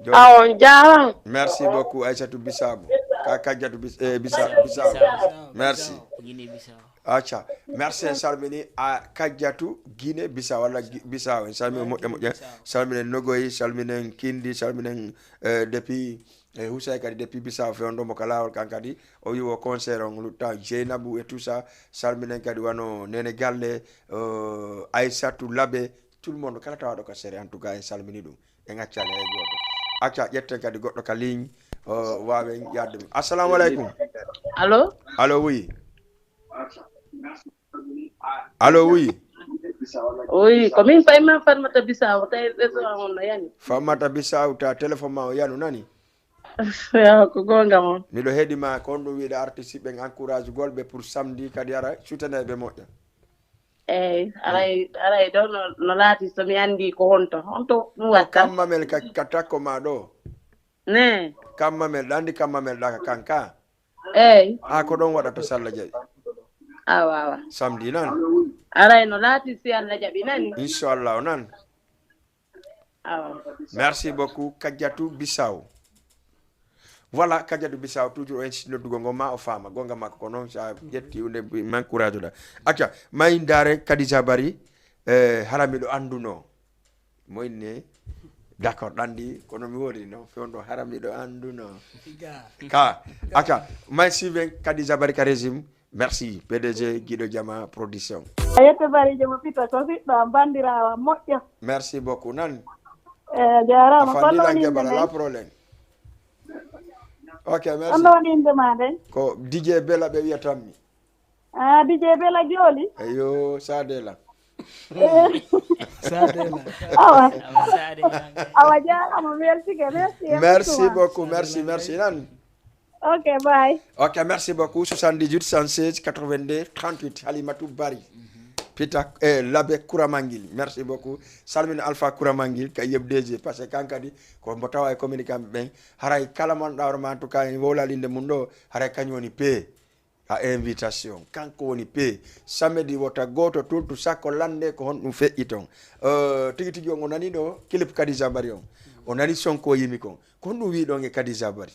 Jooni. Awa, on jaaraama. Merci beaucoup, Aissatou Bissau. Ka Kajjatu Bis-, eh, Bisa-, Bissau. Bissau. Merci. Guinée Bissau. Acca. Merci, en salmini a Kajjatu Guinée Bissau, walla Gi-, Bissau. En salmini moƴƴa moƴƴa. Bissau. Salminen Nogoy, salminen Kindi, salminen, eh, depuis, eh, Husay kadi depuis Bissau fewndo mo ka laawol kan kadi. O wi o concert on lutta Jeynabou et tout ça. Salminen kadi wano Nene Galle, eh, Aissatou Labe, tout le monde kala tawaɗo ka sere. En tout cas, en salmini ɗum. En accaali hay gooto. Acca, ƴetten kadi goɗɗo ka ligne, o waawen yaade ɗum. Assalamu alaikum. Allo? Allo, oui. Allo, oui. Oui, ko min pay ma Farmata Bissau, tawi réseau am on no yani. Farmata Bissau, ta téléphone ma o yanu nani? Yo, ko goonga mon. Miɗo heɗi ma, ko honɗum wiɗa artiste ɓen encourage gol ɓe pour samedi kadi ara soutenir ɓe moƴƴa. Eey, aray, aray ɗo no, no laati so mi anndi ko honto, honto ɗum watta? Kammamel ka, ka takko ma ɗo. Ne. Kammamel, ɗa anndi kammamel ɗa ka kan ka? Eey. A ko ɗon waɗata so Allah jaɓi. Awa, awa. Samedi nan. Aray no laati si Allah jaɓi nani? Inchallah o nan. Awa. Merci beaucoup, Kajjatu Bissau. Voilà, Kajjatu Bissau, toujours en si noddugol ngol ma o faama. Gonga makko ko non, sa ƴetti hunde, ma encourage ɗa. Acca, ma en ndaare Kadija Bari, eh, hara miɗo annduno. Mo inne, d'accord, ɗanɗi, kono mi woni no, fewndo hara miɗo annduno. Ka, acca, ma en suivre Kadija Bari ka régime. Merci, P D G Guido Jama Production. A yetto Barijo mo Pita, ko siɗɗo am, banndiraawo am, moƴƴo. Merci beaucoup, nan. Eh, a jaaraama. A fanni ko lan woni innde la nden? Problème. Ok, merci. Honno woni innde ma nden? Ko D J Bella ɓe wiyatammi. Ah, D J Bella Jooli? Eyo, Sadela. Eh. Sadela. Awa. Awa, Sadela. Awa, jaaraama, merci, merci. Merci beaucoup, merci, merci, nan. Ok, bye. Ok, merci beaucoup. Soixante-dix-huit, cent seize, quatre-vingt-deux, trente-huit, Halimatou Bari. Pita, eh, Labe Kouramangil. Merci beaucoup. Salmina Alpha Kouramangil, ka yeb D J, parce que kan kadi, ko mbo tawa e communicant ɓen. Haray kala mon ɗawroma, en tout cas, en wowlalinde mum ɗo, haray kañum woni P. A invitation. Kanko woni P. Samedi wota gooto tultu sakko lande ko honɗum feƴƴi ton. Euh, tigi tigi on o nani ɗo, clip Kadija Bari on. O nani son ko yimi kon. Ko honɗum wiɗon e Kadija Bari?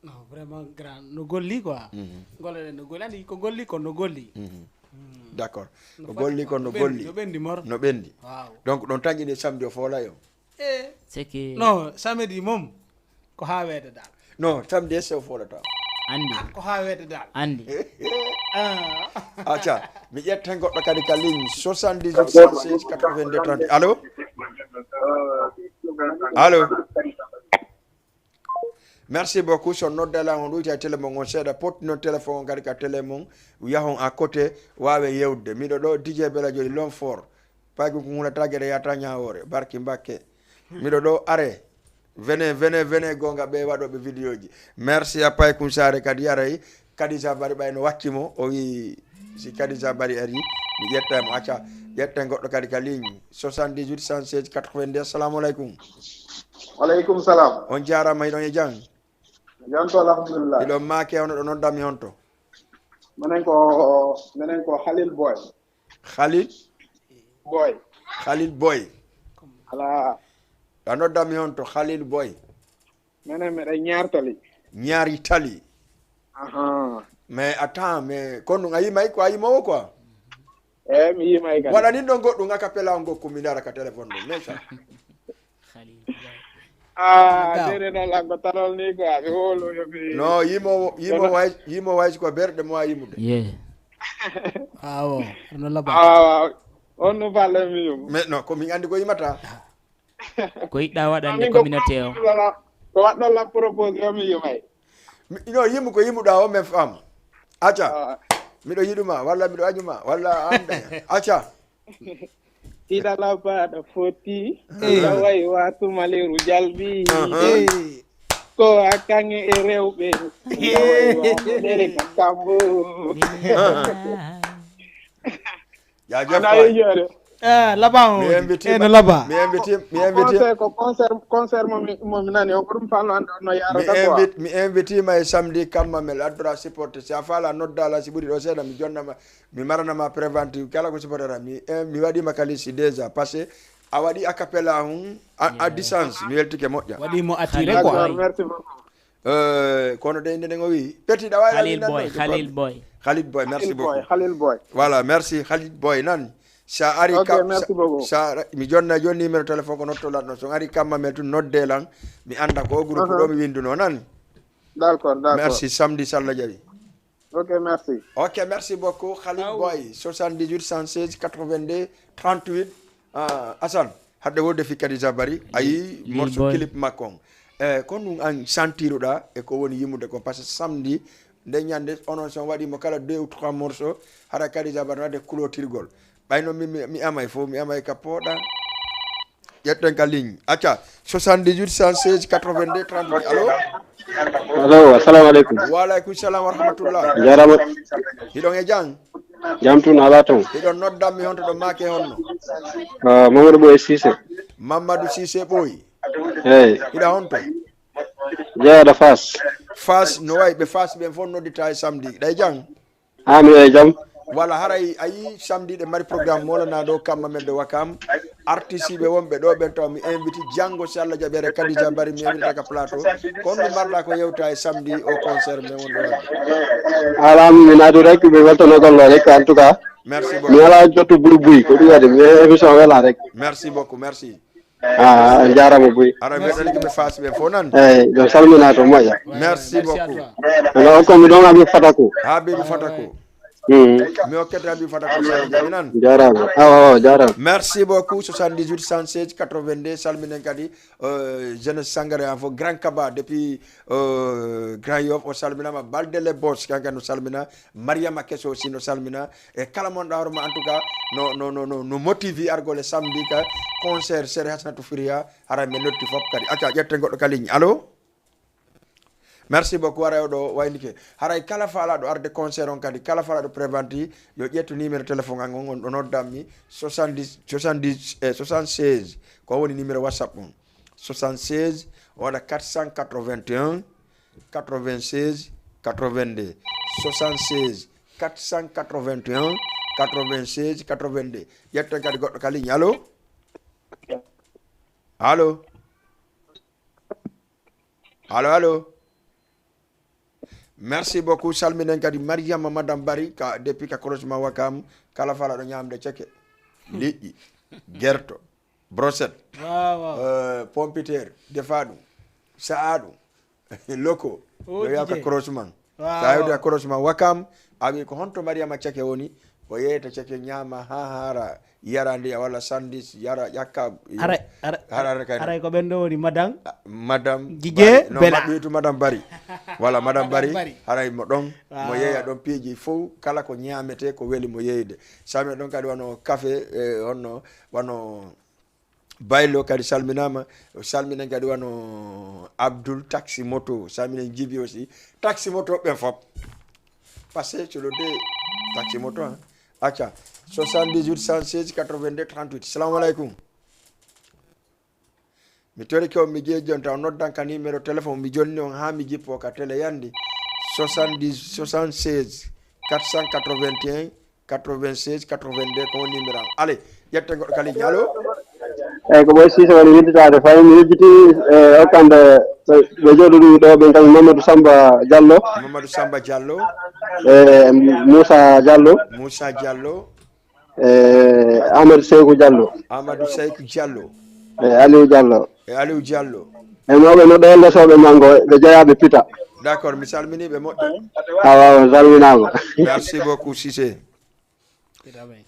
Non, vraiment, grand, no golli quoi. Mhm. Golle ɗen no golli. Andi ko golli ko no golli. Mhm. Mm. D'accord. No ko golli ko no ɓendi, golli. No ɓendi mor. No ɓendi. Waaw. Donc, ɗon tan ƴiɗe samedi o foolay on. Eh. C'est que non, samedi mom, ko haa weeta dal. Non, samedi est-ce que o foolata? Andi. Ah, ko haa weeta dal. Andi. Ah. Acca, mi ƴetta goɗɗo kadi ka ligne, soixante-dix-huit, cent seize, quatre-vingt-deux, trente. Allô? Allô? Merci beaucoup. So nodda lan on ɗuyta e télé mon on seeɗa, pottinon téléphone on kadi ka télé mon, yahon à côté, waawen yewtude. Miɗo ɗo, D J Bella Joy, l'homme fort. Paykun ko hulata gere yata ñaawoore. Barki Mbakke. Miɗo ɗo, are. Venez, venez, venez, gonga ɓe waɗoɓe vidéo ji. Merci à Paykun Saare kadi aray. Kadija Bari ɓay no wacci mo, o wi si Kadija Bari ari, mi ƴetta mo, acca, ƴetten goɗɗo kadi ka ligne, soixante-dix-huit, cent seize, quatre-vingt-deux. Assalamu alaikum. Wa alaikum salam. On jaarama, hiɗon e jam? Jam to, alhamdulillah. Hiɗon maake, hono ɗo nodda mi honto? Menen ko, menen ko Khalil Boy. Khalil? Boy. Khalil Boy. Ala. Ɗa nodda mi honto, Khalil Boy? Menen meɗen ñaari tali. Ñaari tali. Aha. Mais attends, mais kon ɗum a yimay ko a yimowo quoi? Eh, mi yimay kadi. Waɗa nin ɗon goɗɗum a cappella on gokku mi ndara ka téléphone ɗum, mais ça. Khalil. Ah, dere no lango tanol ni quoi, mi wolo yo mi. No, yimo, yimo way, yimo way ko berɗe mo a yimude. Yeah. Awo, no laba. Awa, on no balle mi yum. Mais non, ko min andi ko yimata. Ko yiɗɗa waɗande communauté o? Ko waɗɗon la proposé o mi yumay. Mi- no, yimu ko yimuɗaa o, men faamu. Acca. Ah. Miɗo yiɗuma, walla miɗo añuma, walla a annda. Acca. Ida labaaɗo foti, eh, laway waatu maleru jalbi. Aha. Eh. Ko a kaŋŋe e rewɓe, laway waatu ɗere ka kambo. Jaajëf. Ana waay. Yiyoore. Ah, laba on mi woni. Invite eh, no laba. Mi invite, mi invite. Concert, ko concert, concert mo mi, mo mi nani, on ko ɗum falno an ɗon no mi yaarata quoi. Invite, mi invite ma e samedi kamma mel addora supporter. Si a faala nodda la si ɓuri ɗo seeɗa mi jonnama. Mi maranama préventive kala ko supportera mi eh, mi waɗima kalisi déjà parce que a waɗi a cappella hum à, à distance mi weltike moƴƴa. Waɗi mo attiré quoi. D'accord, merci beaucoup. Euh, kono de inde nden o wi petit ɗa wawi Khalil Boy, Khalil Boy. Khalil Boy, merci beaucoup. Khalil Boy. Voilà, merci Khalil Boy nan. Sa ari ok, merci beaucoup. Sa mi jonna jonni numéro téléphone ko notto lan ɗon so ari kamma mel tun nodde lan mi anda ko groupe ɗo mi winduno nan. D'accord, d'accord. Merci samedi salla jawi. Ok, merci. Ok, merci beaucoup. Khalil Boy, soixante-dix-huit, cent seize, quatre-vingt-deux, trente-huit. Ah, Assane, hadde wode fi Kadija Bari, ayi morceau clip makko on. Eh, ko ɗum an santiruɗa e ko woni yimude ko parce que samedi nde ñande onon son waɗi mo kala deux ou trois morceaux, hara Kadija Bari wadde clôtirgol. Ɓayno mi, mi, mi amay fof, mi amay ka pooɗa. Ƴetten ka ligne. Acca, soixante-dix-huit, cent seize, quatre-vingt-deux, trente-huit. Allo? Allo, assalamu aleykum. Wa aleykum salam wa rahmatullah. Jarama. Hiɗon e jam? Jam tun ala ton. Hiɗon noddan mi honto ɗon maake honno? Ah, Mamadou Boy Cissé. Mamadou Cissé Boy. Hey. Hiɗa honto? Jeeɗa Fass. Fass, no wayi ɓe Fass ɓen fof noddita e samedi. Ɗay jam? Ah, mi e jam. Wala haray a yi samedi ɗe mari programme molana ɗo kamma men ɗo wakam artiste ɓe wonɓe ɗo ɓen taw mi invite janngo si allah jaɓere kadija bari mi invite ka plateau kon ɗum marɗa ko yewta e samedi o concert men wonɗo wadde. Ala mi naati rek mi weltano gollo rek en tout cas. Merci beaucoup. Mi ala jotto buri buy ko ɗum waɗi mi émission wela rek. Merci beaucoup, merci. Ah, a jarama buy. Ara mi waɗani ko ɓe faasi ɓe fof nan. Eyyi, ɗo salmina to moƴƴa. Merci beaucoup. Ala on ko mi ɗon abi fata ko. Ha ɓe mi fata ko. Mi okkete abi fata ko sali jaɓi nan. Jarama. Awa awa jarama. Merci beaucoup. Soixante-dix-huit, cent seize, quatre-vingt-deux, salminen kadi euh, jeunesse sangare en fof grand kaba depuis euh, grand yof o salminama balde le bos kanka no salmina mariama keso aussi no salmina e kala mon ɗawroma en tout cas no no no no, no motivi argol e samedi ka concert sere hasanatu firiya hara men notti fof kadi acca ƴetten goɗɗo ka ligne allo. Merci beaucoup ara oɗo waynike haray kala faalaɗo arde concert on kadi kala faalaɗo préventi yo ƴettu numéro téléphone an on on ɗo noddammi soixante-dix soixante-dix eh, soixante-seize ko woni numéro whatsapp on soixante-seize o waɗa quatre cent quatre-vingt-un quatre-vingt-seize quatre-vingt-deux soixante-seize quatre cent quatre-vingt-un quatre-vingt-seize quatre-vingt-deux ƴetten kadi goɗɗo ka ligne allo. Allo. Allo allo. Merci beaucoup salminen kadi mariama madame bari ka depuis ka croisement wakam kala fala ɗo ñamde ceke liƴƴi gerto brochette euh, pompiteer defa ɗum sa'a ɗum loko no yaw ka croisement sa yewde ka croisement wakam a wi ko honto mariama ceke woni o yeyta ceke ñama ha hara yara ndiya walla sandis yara ƴakka hara hara hara kay haray ko ɓen ɗo woni madame madame gige bela maɓɓitu madame bari walla madame bari haray mo ɗon mo yeeya ɗon piiji fof kala ko ñaamete ko weli mo yeeyde sami ɗon kadi wano café e honno wano baylo kadi salminama salminen kadi wano abdoul taxi moto salminen jibi aussi taxi moto ɓen fop parce que colo de taxi moto hein. Acca soixante-dix-huit cent seize quatre-vingt-deux trente-huit salamu aleykum. Mi torike on mi jeeji on taw noddan ka numéro téléphone mi jonni on haa mi jippo ka télé yandi soixante-dix soixante-seize quatre cent quatre-vingt-un quatre-vingt-seize quatre-vingt-deux ko woni numéro am allez ƴetten goɗɗo ka ligne allo. Eyyi ko ɓoy sise woni widditaade fay mi yejjiti e okkande ɓe jooɗuɗi ɗo ɓen kam mamadou samba diallo mamadou samba diallo e moussa diallo moussa diallo e amadou seykou diallo amadou seykou diallo e aliou diallo e aliou diallo e mawɓe no ɗo lesooɓe mango ɓe jeyaɓe pita. D'accord mi salminiɓe moƴƴa. Awa on salminama. Merci beaucoup sise.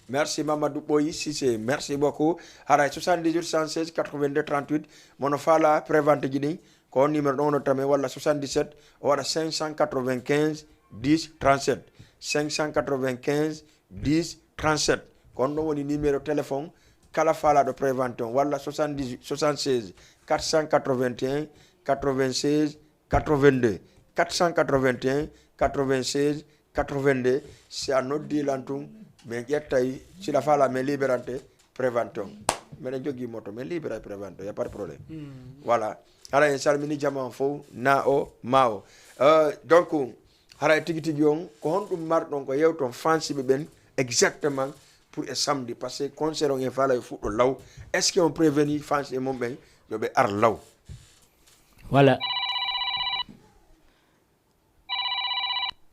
Merci mamadou ɓoyi sise merci beaucoup. Haray soixante-dix-huit cent seize quatre-vingt-deux trente-huit mono faala prévente ji ɗin. Ko on numéro ɗon o noddata men, walla soixante-dix-sept, o waɗa cinq cent quatre-vingt-quinze dix trente-sept. Cinq cent quatre-vingt-quinze dix trente-sept. Ko on ɗon woni numéro téléphone kala faalaaɗo prévente on, walla soixante-dix-huit, soixante-seize, quatre cent quatre-vingt-un, quatre-vingt-seize, quatre-vingt-deux, quatre cent quatre-vingt-un, quatre-vingt-seize, quatre-vingt-deux. Si a noddii lan tun, men ƴettay, si la faalaa men liberante prévente on. Meɗen jogii moto, men liberay prévente on, y a pas de problème. Voilà. Hara en salmini jama on fow, na o, ma o. Euh, donc, hara e tigi tigi on, ko honɗum marɗon ko yewton fansiɓe ɓen exactement pour e samedi? Parce que concert on e faala yo fuɗɗo law. Est-ce que on prévenu fansiɓe mum ɓen yo ɓe ar law? Voilà.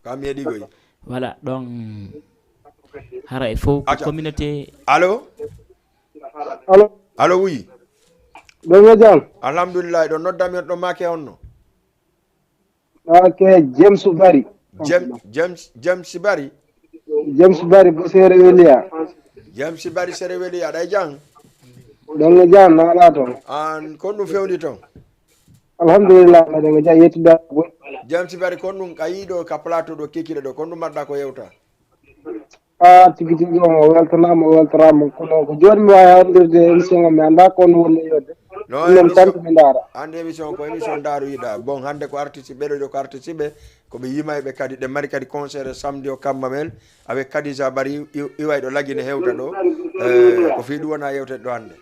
Ka mi heɗii koy. Voilà, donc, hara e fow ko Acca. Communauté. Allo? Allo? Allo, oui. Ɗon e jam? Alhamdulillah, ɗon nodda mi ɗon maake on no? Ok, James Bari. James, James, James Bari? James Bari, bo Sere Weliya. James Bari, Sere Weliya, ɗay jam? Ɗon e jam, na ala ton? An, kon ɗum fewndi ton? Alhamdulillah, meɗen ko jaa yettude Allah. James Bari, kon ɗum ka yiɗo ka plateau ɗo, kikiɗe ɗo, kon ɗum marɗa ko yewta? Ah, tigi tigi on, o weltanaama, o weltanaama. Kono ko jooni mi waawi hawrinde émission o, mi anndaa ko on woni e yewde. No, ɗum noon émission, tanti mi ndaara. Hannde émission ko émission ndaaru yiɗa. Bon, hannde ko artiste ɓe ɗo, ko artiste ɓe, ko ɓe yimayɓe kadi, ɗe mari kadi concert samedi o kamma men. Avec Khadija Bari, i-, iway ɗo Lagine hewta ɗo. Eh, ko fii ɗum wona yewtede ɗo hannde.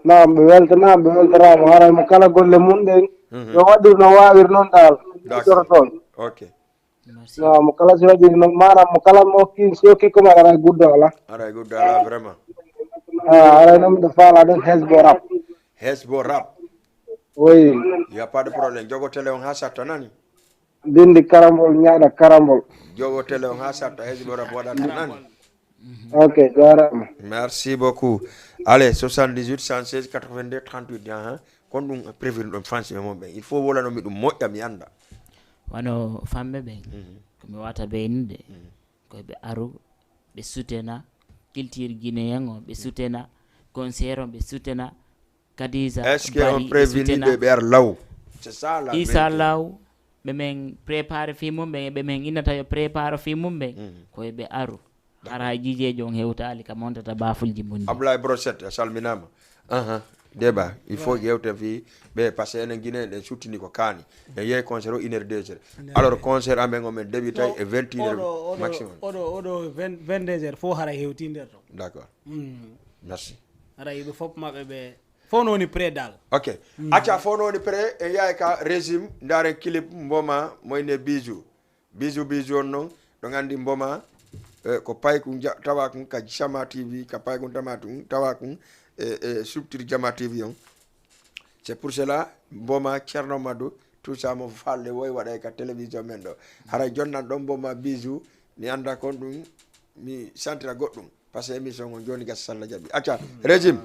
Naam, ɓe weltanaama, ɓe weltanaama. Haray mo kala golle mum ɗen, Mhm. yo waɗir no waawir noon dal. D'accord. Ɗoto toon. Ok. Merci. No, mo kala si waɗi no, maanaam mo kala mo ki, si okki ko maɗa, aray guddo ala. Aray guddo ala, vraiment. Ah, aray noon miɗo faala ɗon Hesbo Rap. Hesbo Rap. Oui. Y a pas de problème. Jogo télé on haa satta nani. Bindi karambol, ñaɗa karambol. Jogo télé on haa satta, Hesbo Rap waɗata nani. Ok, jaaraama. Merci beaucoup. Allez, soixante-dix-huit, cent seize, quatre-vingt-deux, trente-huit, ahan. Kon ɗum prévenu ɗon fansiɓe mon ɓen. Il faut wolano mi ɗum moƴƴa, mi annda. Wano fanɓe ɓen, Mhm. ko mi wata ɓeynude, Mhm. ko ɓe aru, ɓe sutena culture guinéen o, ɓe sutena concert o, ɓe sutena Khadija Est-ce que Bari, on ɓe prévenu sutena ɓe, ɓe ar law? C'est ça la Isa vérité. Law, ɓe men préparé fii mum ɓen, ɓe men innata yo préparé fii mum ɓen, Mhm. ko ɓe aru. Hara hay jiijeejo on hewtaali ka montata baafulji mun ɗin. Ablaye Brochette, a salminaama. Ahan. Débat, il faut Ouais. Yewten fii ɓe, parce que enen Guinée ɗen suttini ko kaani. En yehi concert o une heure, deux heures. Ouais. Alors concert amen o men débutay e vingt et une heures maximum. Oɗo, oɗo, oɗo vingt, vingt-deux heures fof hara hewti nder ton. D'accord. Mm. Merci. Hara yiɓe fof maɓɓe ɓe, fof no woni prêt dal. Ok. Mm. Acca, fof no woni prêt, en yahay ka régime, ndaaren clip Mboma, moyne Bijou. Bijou, Bijou on non, ɗon anndi Mboma, eh, ko paykun ja-, tawa kun ka Jama T V, ka paykun tama tun, tawa kun, eh, eh, structure Jama T V on. C'est pour cela, Mboma, Ceerno Madu, tout ça mo faalle woy waɗay ka télévision men ɗo. Haray jonnan ɗon Mboma, Bijou, mi annda kon ɗum, mi santira goɗɗum. Parce que émission on jooni gasa salla jaɓi. Acca, régime.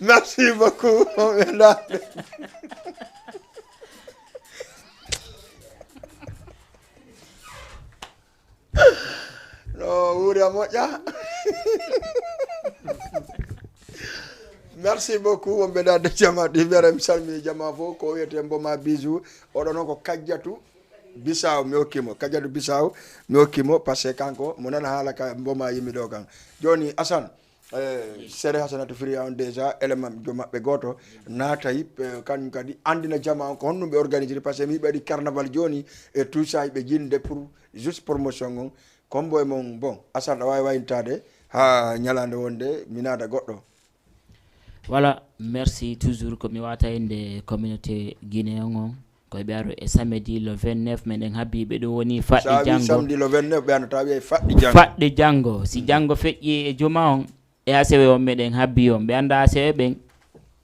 Merci beaucoup. No wuuri a moƴƴa. Merci beaucoup, wonɓe daande jama ɗi mbiyata mi salmini jama fof, ko wiyete Mboma Bijou. Oɗo noon ko Kajjatu Bisaw, mi hokki mo. Kajjatu Bisaw, mi hokki mo, parce que kanko, mo nana haala ka Mboma yimmi ɗo kan. Jooni, Assane, eh, Sere Hasanatu Firiya on déjà, élément jo maɓɓe gooto, naatay, eh, kañum kadi, anndina jama on ko honɗum ɓe organisiri, parce que mi yiɓe waɗi carnaval jooni, e tout ça, ɓe jinde pour juste promotion on. Kombo e mon, bon, Assane, a waawi wayintaade haa ñalaande wonde mi naada goɗɗo. Voilà, merci toujours. Ko mi wata innde communauté guinéen on, ko ɓe aro e samedi le vingt-neuf, meɗen habbi ɓe, ɗum woni faɗɗi janngo. Samedi le vingt-neuf, ɓe ano tawi e faɗɗi janngo. Faɗɗi janngo. Si janngo feƴƴi e juma on, e asewe on meɗen habbi on. Ɓe annda asewe ɓen,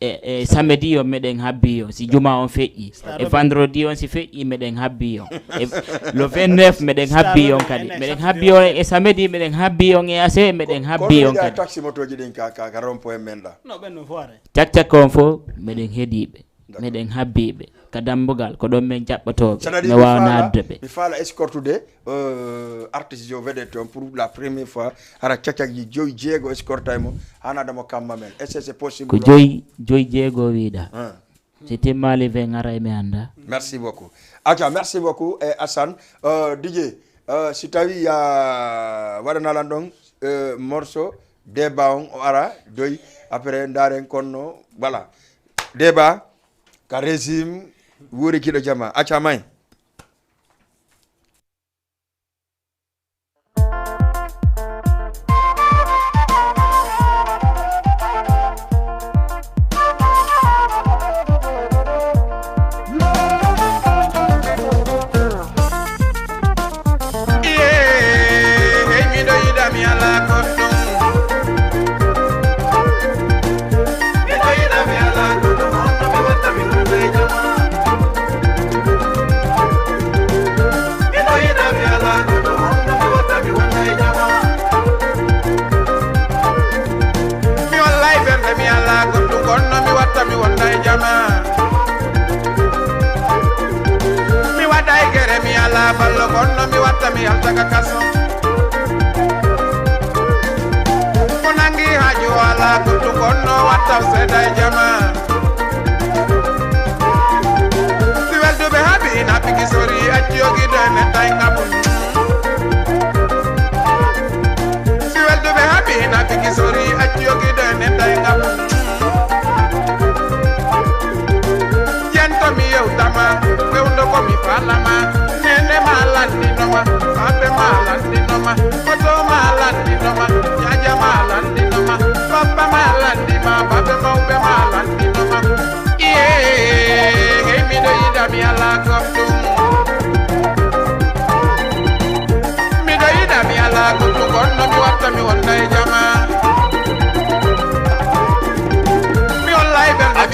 e, e samedi on meɗen habbi on. Si juma on feƴƴi. E vendredi on si feƴƴi, meɗen habbi on. E le vingt-neuf meɗen habbi on kadi. Meɗen habbi on e samedi, meɗen habbi on e asewe, meɗen habbi on kadi. Taxi motoji ɗin ka, ka, ka rond-point men ɗa. No, ɓen no foire. Cakcak on fof, meɗen heɗi ɓe. D'accord. Meɗen habbi ɓe. Ka dambugal, ko ɗon men jaɓɓotoo ɓe. C'est-à-dire, mi waawa naatde ɓe. Mi faala escortude, euh, artiste jo vedette on pour la première fois. Hara cakcakji joyi, jeego escortay mo, hana adda mo kamma men. Est-ce que c'est possible? Ko joyi, joyi jeego wiɗa. Ah. Si timmaali ven ara e mi annda. Merci beaucoup. Aca, merci beaucoup, eh, Assane. Euh, D J, euh, si tawi ya waɗana lan ɗon, euh, morceau, Deba on o ara, joyi, après ndaaren konno, voilà. Deba, ka régime, wuuri kiɗo jama. Aca may. Mi wallaay ɓernde mi alaa, goɗɗum kono mi watta mi wonda e jama. Mi waɗay gere mi alaa, ballo kono mi watta mi halta ka kaso. Ko nangi haaju o alaa, goɗɗum kono watta o seeda e jama. Si welduɓe haaɓi na piki sori, acci o gido e men tay ngabu. Si welduɓe haaɓi na piki sori, acci o gido e men tay ngabu. Yen to mi yewtama, fewndo ko mi falama. Nene ma landinoma, babe ma landinoma, koto ma landinoma, jaja ma landinoma, papa ma landima, babe mawɓe ma landinoma.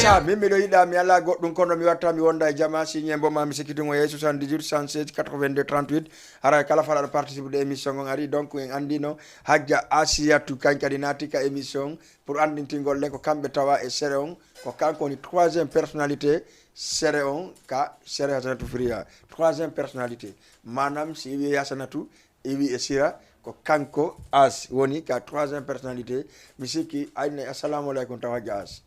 Ah, min miɗo yiɗa, mi alaa goɗɗum, kono mi watta, mi wonda e jama, signe mbo ma mi sikkitin o yeeso, soixante-dix-huit, cent seize, quatre-vingt-deux, trente-huit. Haray kala fala ɗo participe de émission on ari, donc en andino Hajja Asiyatu, kan kadi naati ka émission pour andintingol le ko kamɓe tawa e sere on, ko kanko woni troisième personnalité sere on ka sere Hasanatu Firiya. Troisième personnalité, manam si wiye Hasanatu, iwi e sira, ko kanko As woni ka troisième personnalité. Mi sikki ayne. Assalamu alaikum, taw Hajja As.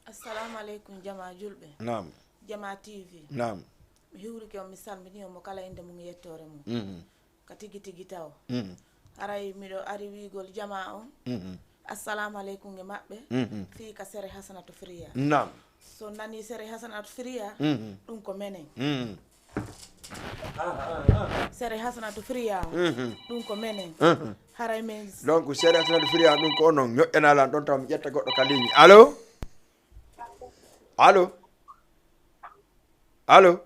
Assalamu alaikum, jama julɓe. Naam. Jama T V. Naam. Mi hiwrike on, mi salmini on mo kala innde mum e yettoore mum. Mhm. Ka tigi tigi taw. Mhm. Haray miɗo ari wiigol jama on. Mhm. Assalamu alaikum e maɓɓe. Mhm. Fii ka sere Hasanatu Firiya. Naam. So nani sere Hasanatu Firiya, mhm, ɗum ko menen. Mhm. Sere Hasanatu Firiya on, mhm, ɗum ko menen. Mhm. Haray men. Donc, sere Hasanatu Firiya on, ɗum ko onon. Ñoƴƴanaa lan ɗon taw mi ƴetta goɗɗo ka ligne. Allo? Allo? Allo?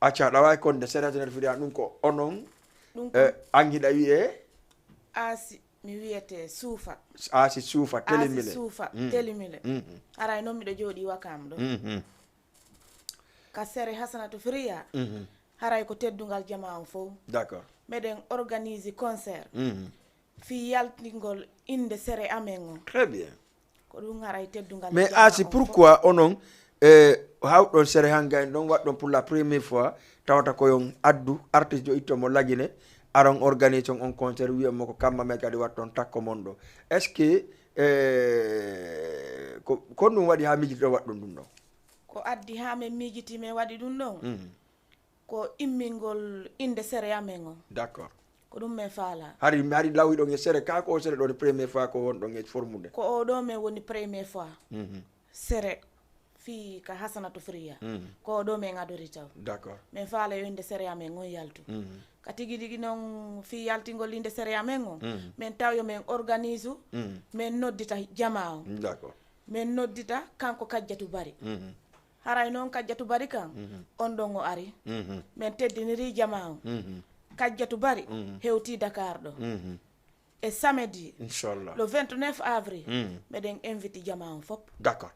Acca, ɗa waawi konde sere Hasanatu Firiya on, ɗum ko onon. Ɗum ko, eh, an hiɗa wi'e? Asi, mi wiyete Suufa. Asi Suufa, Asi Telimile. Suufa, mm, Telimile. Mm. Haray non miɗo jooɗi Wakam ɗo. Mm. Ka sere Hasanatu Firiya, mhm, haray ko teddungal jama on fow. D'accord. Meɗen organise concert. Mhm. Fii yaltingol innde sere amen on. Très bien. Ko ɗum haray teddungal. Mais jama Asi, on fow. Pourquoi onon, eh, hawɗon sere hanga en ɗon waɗɗon pour la première fois, tawata ko yon addu artiste jo itto mo Lagine, aron organise on, on concert, wi'on mo ko kamma men kadi watton takko mon ɗo. Est-ce que, eh, ko, ko ɗum waɗi haa miijitiɗon waɗɗon ɗum ɗon? Ko addi haa men miijiti men waɗi ɗum ɗon? Mhm. Ko immingol innde sere amen on. D'accord. Ko ɗum men faala. Hari, hari lawiɗon e sere ka, ko o sere ɗon première fois ko wonɗon e formude? Ko o ɗo men woni première fois. Mhm. Sere fii ka Hasanatu Firiya. Mhm. Ko o ɗo men adori taw. D'accord. Men faala yo innde sere amen on yaltu. Mhm. Ka tigi tigi non fii yaltingol innde sere amen on, mhm, men taw yo men organise, mhm, men noddita jama on. D'accord. Men noddita kanko Kajjatu Bari. Mhm. Haray non Kajjatu Bari kan, mhm, on ɗon o ari. Mhm. Men teddiniri jama on. Mhm. Kajjatu Bari, mhm, hewti Dakar ɗo. Mhm. E samedi, inchallah, le vingt-neuf avril, mhm, meɗen invite jama on fop. D'accord.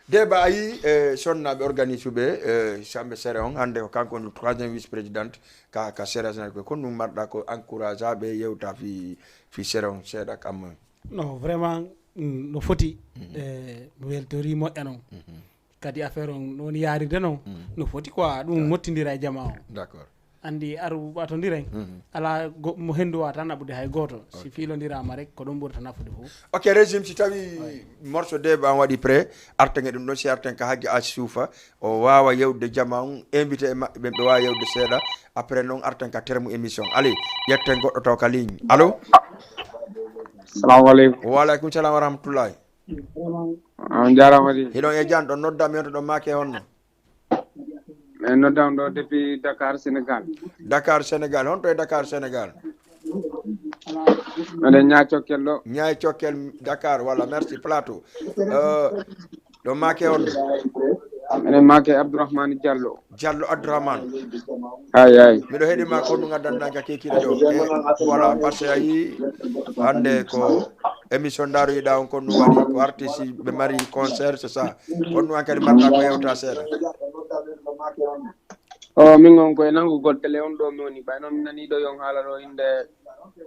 Deba, a yi, eh, sonnaaɓe organise ɓe, eh, sambe sere on, hannde ko kanko woni troisième vice-présidente ka, ka sere Sénégal. Ko ɗum marɗa ko encourage ɓe yewta fi, fi sere on seeɗa kam. No, vraiment, mm, no foti, mhm, eh, mi weltori moƴƴa non. Mhm. Kadi affaire on no woni yaaride non, mm, no foti quoi, ɗum, ah, mottindira e jama on. D'accord. Anndi aru ɓatondiren, mhm, alaa go-, mo henndu waawata naɓude hay gooto. Si, ok, fiilondiraama rek, ko ɗum ɓurata nafude fof. Ok, régime, si tawi, oui, morceau deux ba on waɗi prêt, arten e ɗum ɗon, si arten ka Hajji Asi Suufa, o waawa yewde jama on, invité e maɓɓe ɓen, ɓe waawa yewde seeɗa, après non arten ka terme émission. Allez, ƴetten goɗɗo taw ka ligne. Allo? Salamu aleykum. Wa aleykum salam wa rahmatullahi. On jaaraama de. Hiɗon e jam, ɗon nodda mi on to ɗon maake honno? Min noddan ɗo depuis Dakar, Sénégal. Dakar, Sénégal. Honto e Dakar, Sénégal? Miɗen Ñaa Cokkel ɗo. Ñaa Cokkel, Dakar, walla merci, Plateau. Euh, ɗo maake on? Miɗen maake Abdourahmane Diallo. Diallo Abdourahmane. Ay, ay. Miɗo heɗi ma ko ɗum addanɗan ka kiikiiɗe ɗo. E, voilà, parce que a yii hannde ko émission ndaroyiɗaa on, ko ɗum waɗi, ko artiste ɓe mari concert, c'est ça. Ko ɗum an kadi marɗa ko yewta seeɗa. O, min on ko e nanngugol télé on ɗo mi woni. Ɓay non mi nanii ɗo yon haala ɗo innde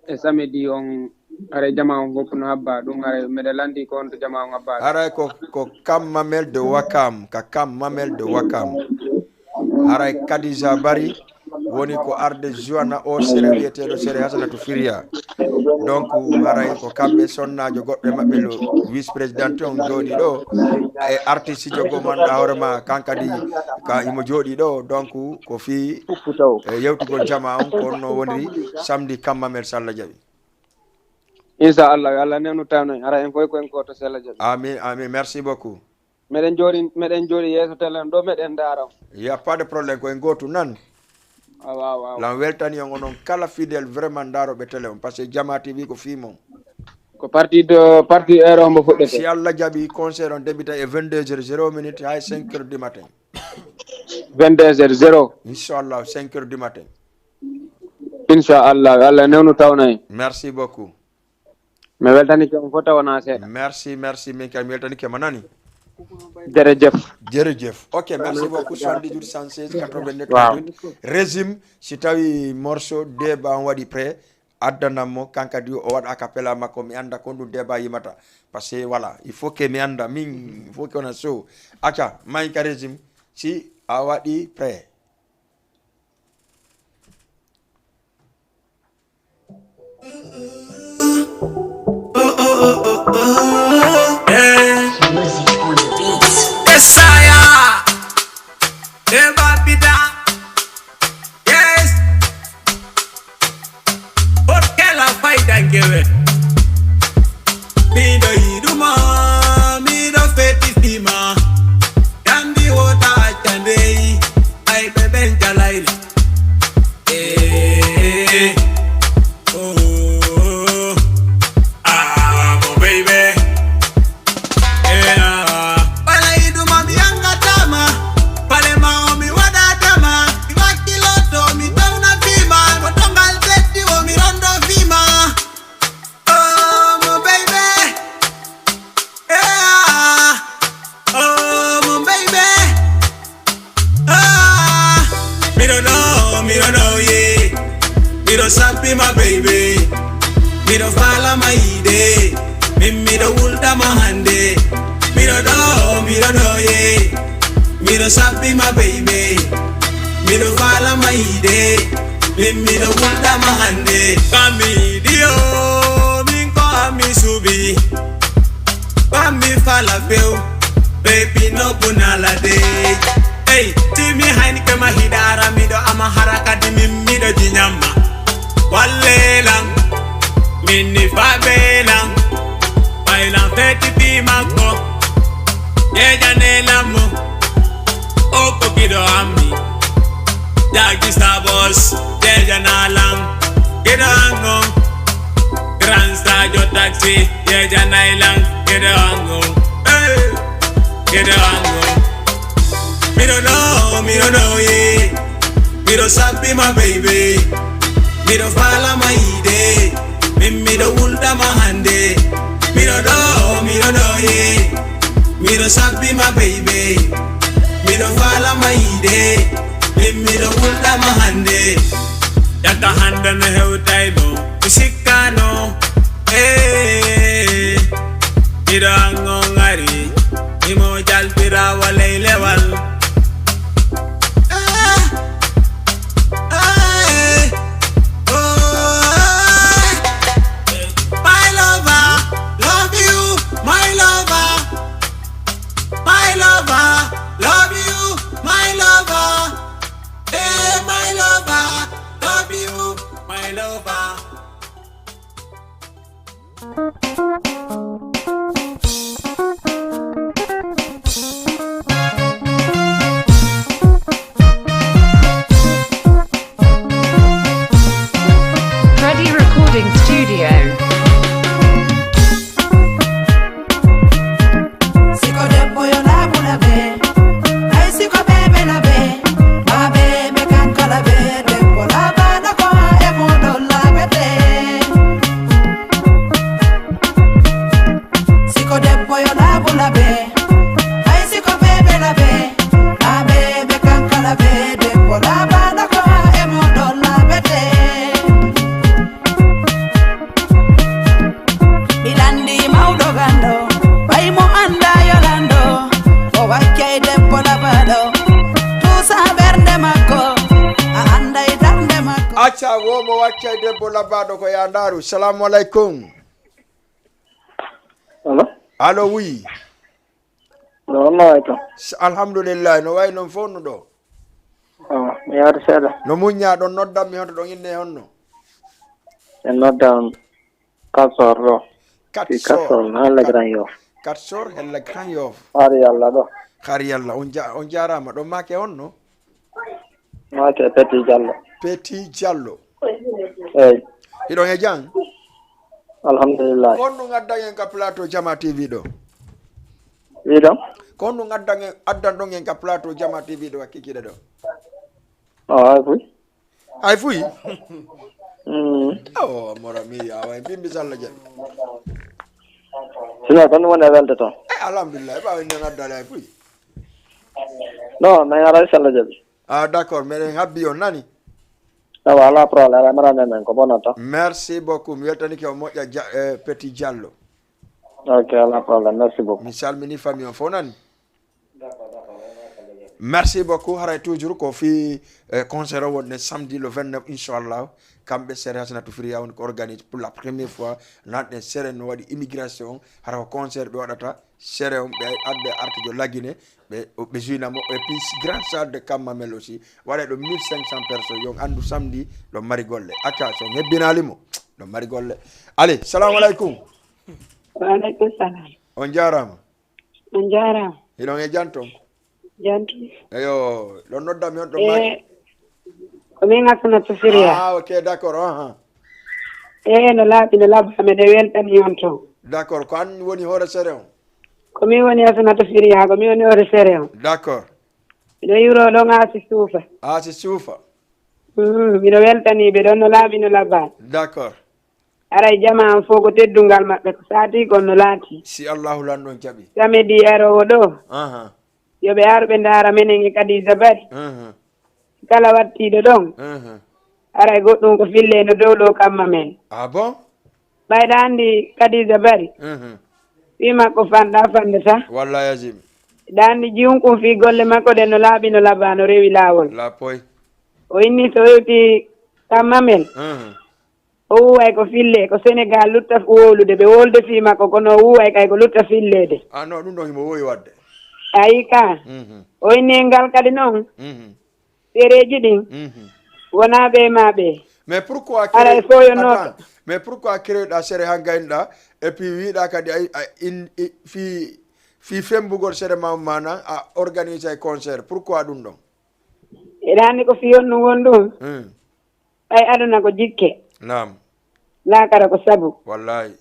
e samedi on, haray jama on fof no habba. Ɗum haray meɗen lanndi ko on to jama on habba. Haray ko, ko Camp Mamel de Ouakam, ka Camp Mamel de Ouakam. Haray Kadija Bari woni ko arde juana o sere wiyeteeɗo sere Hasanatu Firiya. Donc, haray ko kamɓe sonnaajo goɗɗo e maɓɓe, le vice-président on jooɗii ɗo, e artiste jo goo manɗa hoore ma, kan kadi ka himo jooɗii ɗo. Donc, ko fii, e yewtugol jama on, ko on no woniri samedi Camp Mamel, si Allah jaɓi. Inchallah, yo Allah newnu tawno en. Hara en fof ko en gooto, si Allah jaɓi. Amin, amin. Merci beaucoup. Meɗen jooɗi, meɗen jooɗi yeeso télé on ɗo, meɗen ndaara on. Y a pas de problème, ko en gootu nan. Awa, awa, awa. Lan weltani on onon kala fidèle vraiment ndaarooɓe télé on, parce que Jama T V ko fii mon. Ko parti de, parti heure on mbo fuɗɗete? Si Allah jaɓi, concert on débita e vingt-deux heures zéro minute hay cinq heures du matin. Vingt-deux heures zéro. Inchallah, cinq heures du matin. Inchallah, Allah newnu tawna en. Merci beaucoup. Mi weltanike on fof tawa wonaa seeɗa. Merci, merci, min kay mi weltanike ma nani. Jërëjëf. Jërëjëf. Ok, merci beaucoup, soixante-dix-huit, cent seize, quatre-vingt-neuf, trente-huit. Régime, si tawi morceau débat on waɗi prêt, addanan mo, kan kadi o waɗa a cappella makko, mi annda kon ɗum débat yimata. Parce que voilà, il faut que mi annda, min, il faut que on a so. Acca, may ka régime, si a waɗi prêt. Music on the beats. Messiah. Eva Pita. Yes. Hokkela fayda ngewe. Miɗo yiɗuma, miɗo fetisima. Yandi wota accandey. Ay ɓe ɓen jalayla. Eh, oh, ah, mo baby. Eh, ah. Wala iduma mi yangatama. Pale ma o mi wadatama. Mi wakiloto mi tawna fima. Ko tongal betti o mi rondo fima. Oh, mo baby. Eh, ah. Oh, mo baby. Ah, mi don't know, mi don't know, yeah. Mi don't sabi my baby. Mi don't follow my ide. Mi, mi don't hold my hand. Mi don't know, mi don't know, yeah. Mi don't sabi my baby. Mi don't follow my ide. Mi, mi don't hold my hand. Kami dio, min ko ami subi. Bambi fala few, baby no bunala de. Hey, timi hain kema hidara mido ama haraka di mimmido jinyama. Walelang, mini fabelang, bailang feti pimako. Yeja ne lamo, oko kido ami. Jagi Starboss, yeja nalang, kido ango. Grand Star, yo taxi, yeah, John Island, get the angle. Hey, get the angle. Mi don't know, mi don't know, yeah. Mi don't sabi my baby. Mi don't follow my ide. Mi, mi don't hold my hand. Mi don't know, mi don't know, yeah. Mi don't sabi my baby. Mi don't follow my ide. Mi, mi don't hold my hand. Yaka hande no hewtay mo. Misikano, eh, ira ngongari, imo jalbira walay lewal. Eh, eh, oh, eh. My lover, love you, my lover. My lover, love you, my lover. Hey, my lover, love you, my lover. Ready Recording Studio. Siko debbo yo laabu labe, hay siko bebe labe, ma bebe kanko labe, debbo laabaɗo ko haa e moɗon laaɓete. Siko debbo yo laabu labe, hay siko bebe labe, ma bebe kanko labe, debbo laabaɗo ko haa e moɗon laaɓete. Mi lanndii mawɗo ganndo, ɓay mo anndaa yo lanndo, o wakkey debbo labaaɗo, tuusa ɓernde makko, a annday darnde makko. Acca, wo mo wakkey debbo labaaɗo ko yaa ndaaru. Salaamu aleykum. Allo? Allo, oui. No honno wayi ton? Alhamdulillahi, no wayi non fof no ɗo? Oh, mi yaari seeɗa. No muññaa ɗon, noddan mi honto ɗon inne honno? En noddan Kasor ɗo. Fi Kasor, Hella Grand Yoff. Kasor, Hella Grand Yoff. Hari Yalla ɗo. Hari Yalla, on, ja, on jaaraama. Ɗon maake honno? Maake Petit Diallo. Petit Diallo. Eyi. Hiɗon e jam? Alhamdulillah. Ko honɗum addan en ka plateau Jama T V ɗo? Wiɗon? Ko honɗum addan en, addan ɗon en ka plateau Jama T V ɗo wakkikiɗe ɗo? O, hay fuy. Hay fuy? Mm. Awo, moro mi, awa, en bimbi Salla Dieng. No, ko mi woni e welde toon. Eh, alhamdulillah, e ɓaawo en nana dala e puy. Non, mais alaa sella jaɓi. Ah, d'accord, meɗen habbi on nani. Awa, alaa problème, alaa mara men, men ko bono tan. Merci beaucoup, mi weltanike on moƴƴa Dia-, eh, Petit Diallo. Ok, alaa problème, merci beaucoup. Mi salmini famille on fof nani. Merci beaucoup. Haray toujours ko fii, eh, concert o wonde samedi le vingt-neuf, inchallah. Kamɓe Sere Hasanatu Firiya woni ko organise pour la première fois. Nanɗen Sere no waɗi immigration. Hara ko concert ɓe waɗata. Sere on ɓe adde artijo Lagine. Ɓe, ɓe jouina mo. Et puis grande salle de Kamma Mel aussi. Waɗa ɗo mille cinq cents personnes. Yon anndu samedi ɗo mari golle. Acca, so on hebbinaali mo. Ɗo mari golle. Allez, salamu alaikum. Wa alaikum salam. On jaaraama. On jaaraama. Hiɗon e jam ton? Jam ton. Eyo, ɗon nodda mi on ɗon maaki. Eh, ko min Hasanatu Firiya. Ah, ok, d'accord, aha. Eh, no laaɓi, no laaɓa, meɗen weltani on ton. D'accord, ko an woni hoore Sere on? Ko min woni Hasanatu Firiya, ko min woni hoore Sere on. D'accord. Miɗo yuroo ɗon Aasi Suufa. Aasi Suufa. Mm, miɗo weltanii ɓe ɗon, no laaɓi, no laaɓa. D'accord. Haray jamaa on fow ko teddungal maɓɓe, ko saatii kon no laatii. Si Allahu Lanɗo on jaɓi. Samedi aroowo ɗoo, aha, yo ɓe ar ɓe ndaara menen e Kadiija Bari. Aha. Kala wattiiɗo ɗon, aha, haray goɗɗun ko fillee no dow ɗoo Kamma Mel. Ah bon? Ɓay ɗa anndi Kadiija Bari? Aha. Fii makko fanɗaa fanɗataa. Wallahi azim. Ɗa anndi jiwun kun fii golle makko ɗen no laaɓi no laaɓa no rewi laawol. Laapoy. O inni so hewtii Kamma Mel. Aha. O wuuway ko fillee, ko Senegaal lutta wowlude, ɓe wowlude fii makko, kono o wuuway kay ko lutta filleede. Ah, non, ɗun ɗon himo woowi waɗde. Ayi ka. Mhm. O inni en ngal kadi non, mhm, sereeji ɗin, mhm, wonaa ɓe e maa ɓe. Mais pourquoi haray créer, fof yo nooto. Attends, mais pourquoi créer ɗa sere han gaynoɗa, et puis wiɗa kadi ay, ay, in, i, fii, fii fembugol sere ma, maana a organise ay concert, pourquoi ɗun ɗon? Eɗa anndi ko fii honɗun woni ɗun? Hmm. Ɓay aduna ko jikke. Naam. Laakara ko sabu. Wallahi.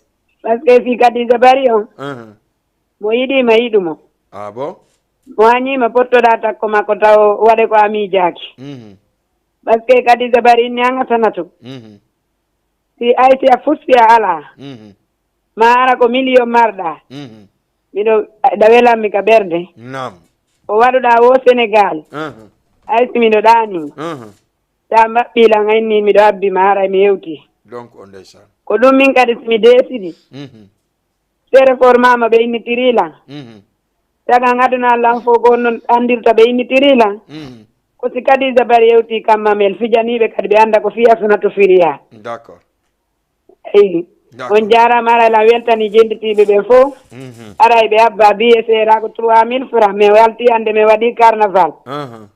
Parce que fii Kadiija Bari on, mhm, mo yiɗii ma yiɗu mo. Ah bon? Mo hañii ma pottoɗaa takko makko taw waɗe ko a miijaaki. Mhm. Parce que Kadiija Bari inni an Hasanatu. Mhm. Si ay si a fus si a alaa. Mhm. Ma ara ko miliyon marɗaa. Mhm. Miɗo, ɗa welammi ka ɓernde. Naam. Ko waɗuɗaa woo Senegaal. Mhm. Ay si miɗo ɗaanii. Mhm. Sa maɓɓii lan, a inni miɗo abbi ma, haray mi hewtii. Donc, o ndeysaan. Ko ɗun min kadi si mi deesidi. Mhm. Sere for mama ɓe innitirii lan. Mhm. Tagan aduna lan fow ko non anndirta ɓe innitirii lan. Mhm. Ko si Kadiija Bari hewtii Kamma Mel fijanii ɓe kadi ɓe annda ko fii Hasanatu Firiya. D'accord. Eyi. D'accord. On jaaraama, aray lan weltanii jenditiiɓe ɓen fow. Mhm. Aray ɓe abba billet seera ko trois mille francs, mais o yalti hannde, mais waɗi carnaval. Aha.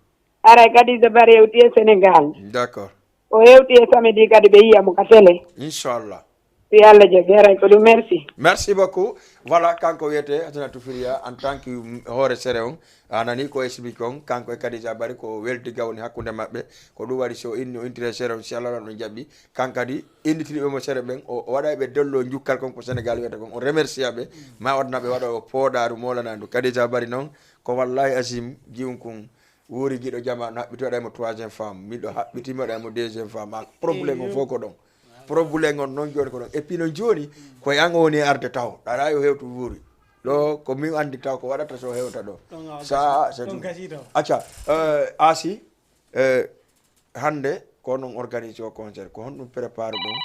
Aray Kadiija Bari hewti e Senegaal. D'accord. O hewti e samedi kadi ɓe yi'a mo ka télé. Inchallah. Si Allah jaɓi, aray ko ɗum, merci. Merci beaucoup. Voilà, kanko wiyetee Hasanatu Firiya en tant que hoore sere on. A nani ko explique on, kanko e Kadiija Bari ko weldiga woni hakkunde maɓɓe. Ko ɗum waɗi si o inni, o intiri e sere on, si Allah ɗon jaɓi. Kan kadi innitiriiɓe mo sere ɓen, o, o waɗa e ɓe dollo njukkal kon ko Senegaal wiyata kon. O remercia ɓe. Ma o adna ɓe waɗa o poodaaru moolanaandu. Kadiija Bari non, ko wallahi azim, jiwun kun wuuri giɗo jamaanu, haɓɓiti waɗa mo troisième femme. Miɗo haɓɓiti mi waɗa mo deuxième femme. Ah, problème on fof ko ɗon. Problème on non jooni ko ɗon. Et puis non jooni, ko e an o woni e arde taw. Ɗaɗa yo hewtu wuuri. Ɗo ko min anndi taw ko waɗata so hewta ɗo. Ɗon a Sa, waɗata. Ɗon gasii taw. Acca, eh, Asi, eh, hannde ko non organise o concert. Ko honɗum prépare ɗum?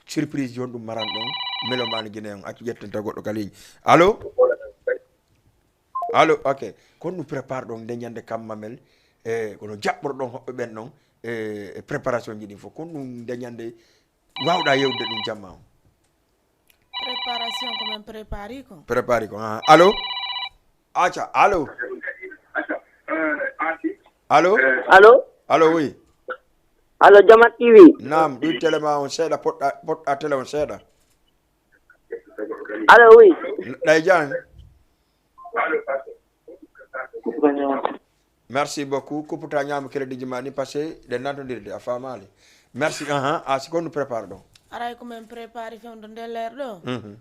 Surprise jon ɗum maran ɗon. Melomane Guinée on. Accu ƴetten taw goɗɗo ka ligne. Allo? Allo, ok. Kon ɗum prépare ɗon nde ñande Kamma Mel, e kono jaɓɓorɗon hoɓɓe ɓen ɗon, e, e préparation ji ɗin fof. Kon ɗum nde ñande wawɗa yewde ɗum jamma on. Préparation ko men prépari ko. Prépari ko, ah. Allo? Aca, allo? Allo? Allo? Allo, oui. Allo, Jama T V. Naam, ɗum télé ma on seeɗa, poɗɗa, poɗɗa télé on seeɗa. Allo, oui. Ɗay jang. Merci beaucoup. Kupputa ñaama crédit ji ma ɗin, parce que ɗen nantondirde, a faamaali. Merci, aha, a si ko nu prépare ɗon. Aray ko men prépare fewndo nde leer ɗo. Mhm.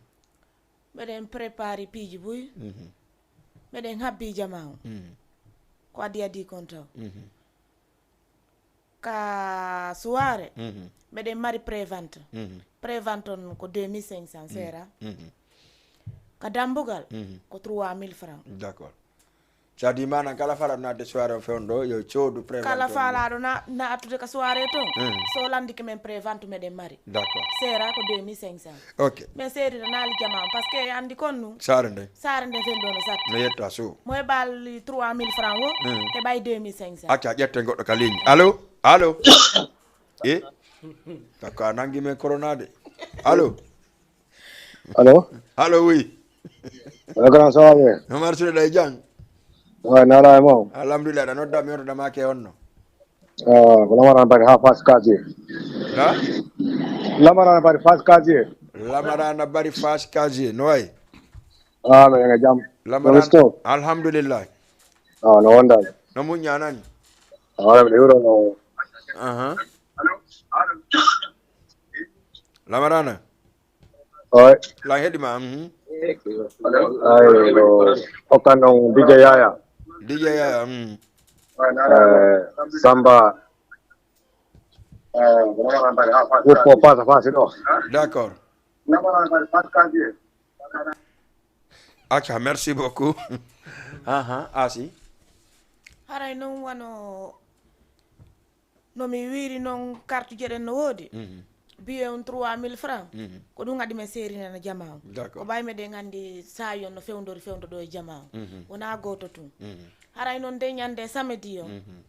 Meɗen prépare piiji buy. Mhm. Meɗen habbi jama on. Mhm. Ko addi addi kon taw. Mhm. Ka suwaare, mhm, meɗen mari prévente. Mhm. Prévente on ko deux mille cinq cents, mhm, seera. Mhm. Ka dambugal, Mhm. ko trois mille francs. D'accord. Ça dit, maanaam, kala faalaaɗo naatde soirée on fewndo, yo coodu prévente kala on. Faalaaɗo na-, naatude ka soirée ton, Mhm. so landike men prévente meɗen mari. D'accord. Seera ko deux mille cinq cents. Ok. Men seerira naali jama on, parce que anndi kon nu. Saare nde. Saare nde fewndo no satti. No yetta so. Mo heɓaali trois mille francs wo, Mhm. heɓay deux mille cinq cents. Acca, ƴetten goɗɗo ka ligne. Allo? Allo? Eh? Takko a nangi men corona de. Allo? Allo? Allo, oui. Allo, grand, ça va bien? Omar Sule, ɗa e jam? Ouais, nala e mo. Alhamdulillah, ɗa nodda mi, on ɗa make honno? Ah, ko Lamarana Bari ha Fass Casier. Ha? Lamarana Bari Fass Casier. Lamarana Bari Fass Casier, no wayi? Ah, men e jam. Lamarana, no misto? Alhamdulillah. Ah, no wonda? No muñña nani? Ah, wala mi ɗewro no. Aha. Lamarana? Oy. Lan heɗi ma, mhm. Ay, no hokkan ɗon D J Yaya. D J Yaya, mhm. Eh, Samba. Wuppo face à face ɗo. D'accord. Acca, merci beaucoup. Aha, Asi. Haray non wano no mi wiiri non, kartuje ɗen no woodi. Mhm. Billet on trois mille francs. Mhm. Ko ɗum waɗi men seerinana jama on. D'accord. Ko ɓay meɗen anndi saa'i on no fewndori fewndo ɗo e jama on. Mhm. Wonaa gooto tun. Mhm. Haray non nde ñande samedi on, Mhm.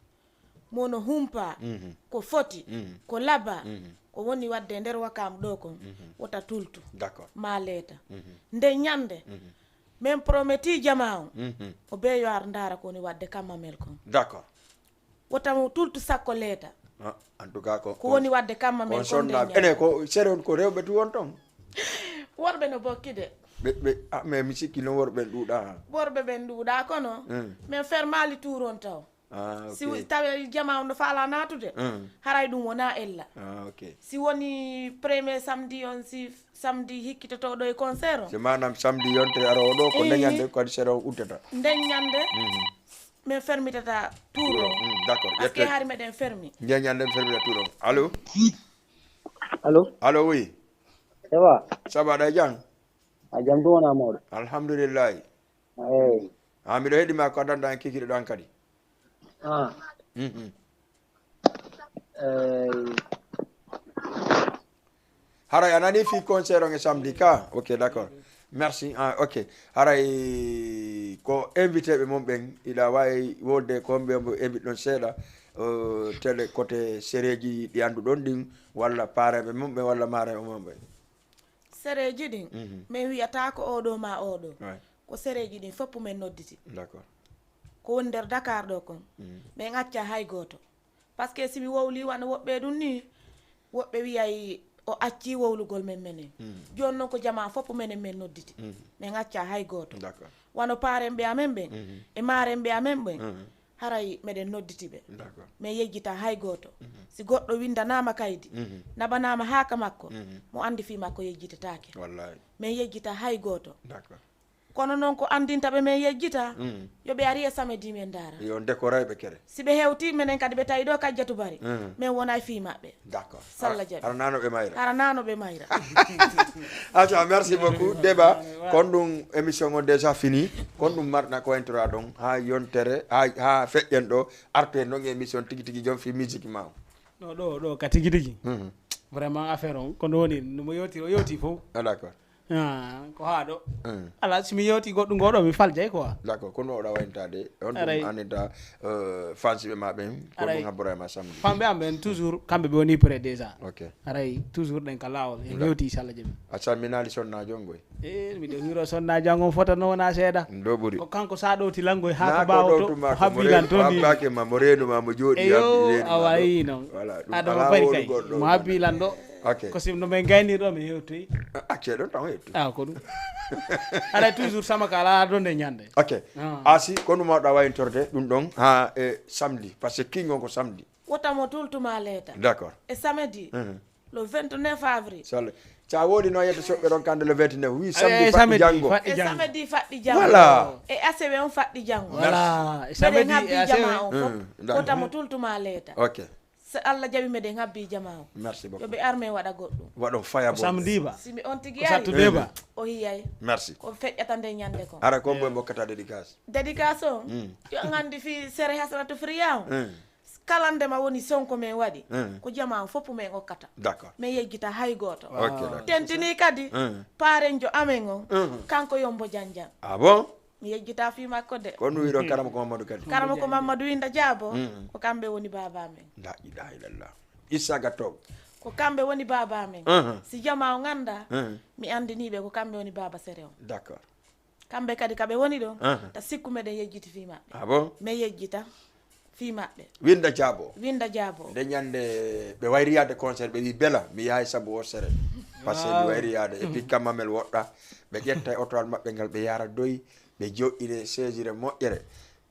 mo no humpa, Mhm. ko foti, Mhm. ko laba, Mhm. ko woni waɗde e nder Wakaam ɗo kon, Mhm. wota tultu. D'accord. Maa leeta. Mhm. Nde ñande, Mhm. men prometi jama on, Mhm. o bee yo ar ndaara ko woni waɗde kammamel kon. D'accord. Wota mo tultu sakko leeta. Ah, en tout cas, ko, ko woni waɗde kamma men kon sonnaɓe. Ene ko sere on ko rewɓe tu won ton? Worɓe no bokki de. Ɓe, ɓe, ah, mais mi sikki non worɓe en ɗuuɗa. Worɓe ɓen ɗuuɗa kono, Mm. men fermaali tuuron taw. Ah, si ok. Tawi jama on no faala naatude, Mm. haray ɗum wona ella. Ah, ok. Si woni premier samedi on, si samedi hikkitotoɗo e concert on. Si manam samedi yontere arowo ɗo, ko Ii. Nde ñande kadi sere on uddata. Nden ñande, Mhm. Men fermitata tuuro. Mm, d'accord. Parce que ƴetten. Hari meɗen fermi. Njeñan nden fermita tuuro. Allo? Allo? Allo, oui. Ça va? Ça va, ɗa jam? A jam ɗum wona mawɗo. Alhamdulillahi. Eyi. Ah, miɗo heɗi ma ko adanɗa en kikiɗe ɗan kadi. Ah. Mhm. Eh, Haray a nani fii concert on e samedi ka? Ok, d'accord. Merci. Ah, ok. Haray ko invité ɓe mon ɓen, iɗa waawi wolde ko mbiya mbo invite ɗon seeɗa, euh, télé côté sereeji ɗi annduɗon ɗin, walla paareeɓe mon ɓen, walla maareeɓe mon ɓen? Sereeji ɗin, Mhm. min wiyata ko oo ɗoo maa oo ɗoo. Ouais. Ko sereeji ɗin fof min nodditi. D'accord. Ko woni nder Dakar ɗoo kon. Mhm. Min acca hay gooto. Parce que si mi wowlii wano woɓɓe ɗum nii, woɓɓe wiyay o accii wowlugol men menen. Mm. Jooni non ko jamaa fof menen men nodditi. Mm. Men accaa hay gooto. D'accord. Wano paarenɓe amen ɓen, Mhm. e maarenɓe amen ɓen, Mhm. haray meɗen nodditi ɓe. D'accord. Men yejjita hay gooto. Mhm. Si goɗɗo winndanaama kaydi, Mhm. naɓanaama haa ka makko, Mhm. mo anndi fii makko yejjitetaake. Wallahi. Men yejjita hay gooto. D'accord. Kono non ko anndinta ɓe men yejjita, Mm. yo ɓe ari e samedi men ndaara. Yo on décorer ɓe kere. Si ɓe hewtii menen kadi ɓe tawi ɗo Kajjatu Bari, Mm. men wonay fii maɓɓe. D'accord. Salla jaɓi. Hara nano ɓe mayra. Hara nano ɓe mayra. Aca, merci beaucoup. Débat, kon ɗum émission on déjà fini. Kon ɗum marɗa ko introa ɗon. Ha yontere, ha, ha feƴƴen ɗo. Artu en ɗon émission tigi tigi jom fii musique ma o. No ɗo, ɗo ka tigi tigi. Mhm. Vraiment affaire on, ko no woni, no mo yewti, o yewti fof. Ah, d'accord. Ah, ko haa ɗo. Mm. Ala, si mi yewti goɗɗum ngoɗo, mi faljay quoi. D'accord, kono oɗa wayntade. On ɗum Aray. Anita, euh, fansiɓe ma ɓen, ko Aray. Ɗum habboray ma samedi. Fanɓe am ɓen, toujours, kamɓe ɓe woni prêt déjà. Ok. Aray, toujours ɗen ka laawol. En Nga- yewti, inchallah, jaɓi. A salminaali sonnaajo on ngoy? Eh, miɗo hiiro sonnaajo an on fota no wona seeɗa. Ɗo ɓuri. Ko kanko sa ɗowti langoy haa Naa ko ko ɓaawo to, ɗowtu ma ko mo habbi lan reenu, to mo ni. Habbaaki ma, mo reenu ma, mo jooɗi, Eyo, habbi reenu a ma ɗo. Wayi non. Voilà, ɗum Adama alaa bari kay. Wowlugol ɗo Mo habbi lan ɗo. Ok. Ko sim no men gayni ɗo, mi hewtoyi. A, accee ɗon tan o yettu. Ah, ko ɗum. Aray toujours sama ka alaa ɗo nde ñande. Ok. Ah. Asi, ko ɗum mawɗa wayintorde ɗum ɗon haa e samedi, parce que kingo ko samedi. Wota mo tultuma leeta. D'accord. E samedi, Mhm. Le vingt-neuf avril. Inchallah. Sa woodi no yetta soɓɓe ɗon kande le vingt-neuf. Oui, Aray, samedi e faɗɗi samedi janngo. Faɗɗi E janngo. Samedi faɗɗi janngo. Voilà. E asewe on faɗɗi janngo. Voilà. E Meɗen samedi habbi e asewe. Jama on fof. Mm, d'accord. Wota mo tultuma leeta. Ok. So Allah jaɓi meɗen habbii jamaa on. Merci beaucoup. Yo ɓe ar men waɗa goɗɗum. Waɗon faya. Ko bonde. Samedi ba? Si mi on tigi ko ari, sattude ba? O yiyay. Merci. Ko feƴƴata nde ñande kon. Ara ko mboy mbokkata dédicace? Dédicace on? Mm. Yo an anndi fii sere Hasanatu Friya on? Mm. Kala nde ma woni son ko men waɗi, mm, ko jamaa on fof men okkata. D'accord. Men yejjita hay gooto. Ok, d'accord. Tentinii kadi, mm, paarenjo amen on, mm, kanko Yombo Janjan. Ah bon? Mi yejjitaa fii makko de. Ko on wi'uɗon Karama ko Mamadou kadi? Karama ko Mamadou Winda Jaabo, mm, ko kamɓe woni baaba amen. La ilaha illallah. Issa Gattogo. Ko kamɓe woni baaba amen. Mhm. Si jamaa on anndaa, mhm, mi anndinii ɓe ko kamɓe woni baaba sere on. D'accord. Kamɓe kadi ka ɓe woni ɗon, aha, ta sikku meɗen yejjiti fii maɓɓe. Ah bon? Men yejjita fii maɓɓe. Winda Jaabo. Winda Jaabo. Nde ñande ɓe wayri yaade concert, ɓe wi bela, mi yahay sabu o sere. Parce que mi, waaw, wayri yaade. Et puis, mhm, kamma mel woɗɗa. Ɓe ƴetta e otoal maɓɓe ngal, ɓe yaara doy, ɓe joɗɗine seesire moƴƴere.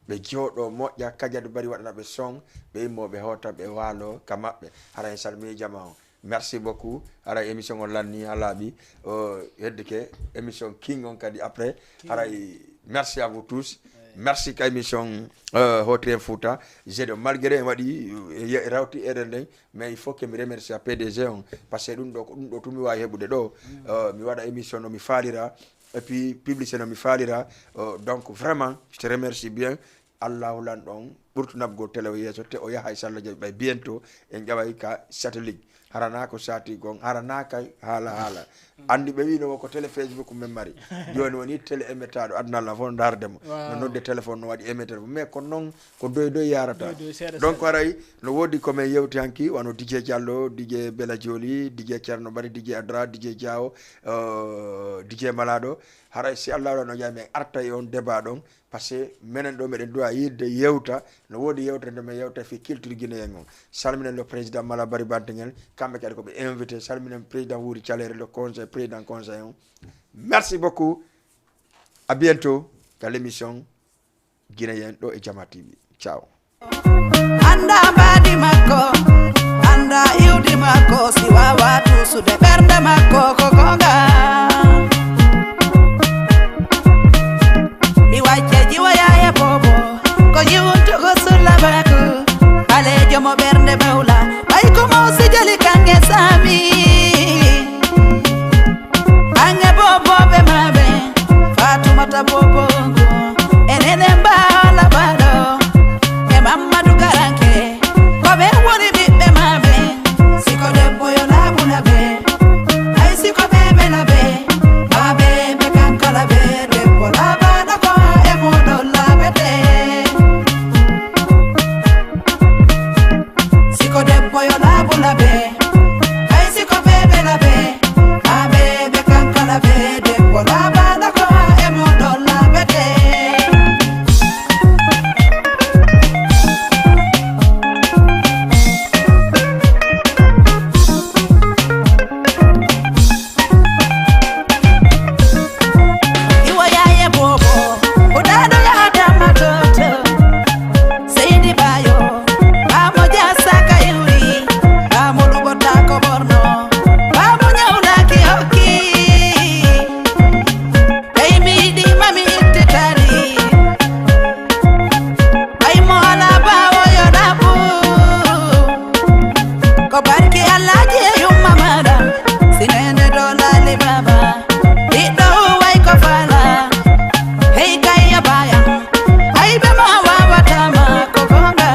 Ɓe jooɗoo moƴƴa, Kajadu Bari waɗana ɓe son, ɓe immoo, ɓe hoota, ɓe waaloo ka maɓɓe. Hara en salminii jamaa on. Merci beaucoup. Haray émission on lannii haa laaɓi. O, heddike émission King on kadi après. King. Haray merci à vous tous. Ouais. Merci ka émission, euh, Hotri en Fouta. Jedo, malgré en waɗi, euh, ye-, rawti heure nden, mais il faut que mi remercie P D G on. Parce que ɗum ɗo, ko ɗum ɗo tun mi waawi heɓude ɗo. Mm. Euh, mi waɗa émission no mi faalira. Et puis, publicité no mi faalira. Euh, donc, vraiment, je te remercie bien. Allahu lanɗo on ɓurtu naɓugol télé o yeeso, te o yaha, inchallah, jaɓi ɓay bientôt, en ƴaway ka satellite. Hara naa ko sati gon, hara naa kay haala haala. Anndi ɓe wiino ko télé Facebook men mari. Jooni woni télé emetaaɗo, aduna Allah fof ndaarde mo. Waaw. No nodde téléphone, no waɗi émetteur mo. Mais ko non, ko doy doy yaarata. Doy doy, seeɗa, donc, seeɗa. Haray, no woodi ko men yewti hanki, wano D J Diallo, D J Bella Joli, D J Thierno Bari, D J Adra, D J Diawo, euh, D J Malaɗo. Haray si Allah waɗa no jaa, men arta e on débat ɗon. Parce que menen ɗo meɗen duwa yiɗde yewta, no woodi yewtere nde men yewta fii culture guinéen on. Salminen le président Mala Bari Bantingel, kamɓe kadi ko ɓe invité. Salminen président Wuri Calere, le conseil, président conseil on. Merci beaucoup. À bientôt ka l'émission Guinéen ɗo e Jama T V. Ciao. Annda mbaadi makko, annda iwdi makko, si waawaa tuusude ɓernde makko ko goonga. Mi wacce jiwoyaa e boobo, ko jiwuntugo sulla baaku, ɓaleejo mo ɓernde bawla, ɓay ko mo sijali kaŋŋe saami. Ange boobooɓe maaɓe, Faatumata booboogo, e Nene Mbaala Baɗo, e Mammadu Garanke, ko ɓe woni ɓiɓɓe maaɓe. Si ko debbo yo laaɓu laɓe, hay si ko beebe laɓe, maaɓe ɓe kanka laɓe, debbo laaɓaaɗo ko e muuɗum laaɓete. Si ko debbo yo laaɓu laɓe, hay si ko beebe laɓe, haa beebe kanka laɓe, debbo laaɓaaɗo ko e muuɗum laaɓete. Iwo yaaye boobo, o daado yaha dama toto. Seydi Bayo, Bamo Dia Saka Iwri, Bamo Lugo Tako Borno, Bamo Nyawla Ki Hokki. Ey mi yiɗi mami itti tari. Ɓay mo alaa ɓaawo yo ɗaɓɓu. Ko barki Allaaji e yumma maaɗa, si neene ɗo laali baaba. Ɓiɗɗo huway ko faala, hey kay a baaya. Ayɓe ma waawataa ma ko goonga.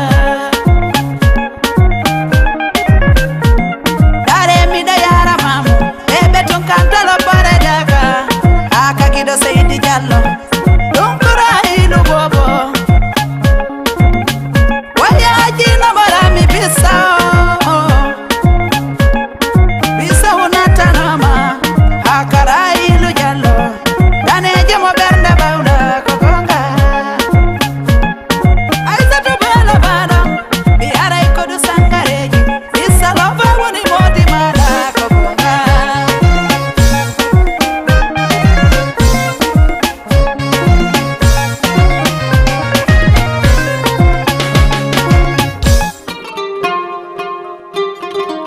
Dare miɗo yaara maamu, ɓe ɓe tun kan tolo bore daga. Haa ka giɗo Seydi Jallo.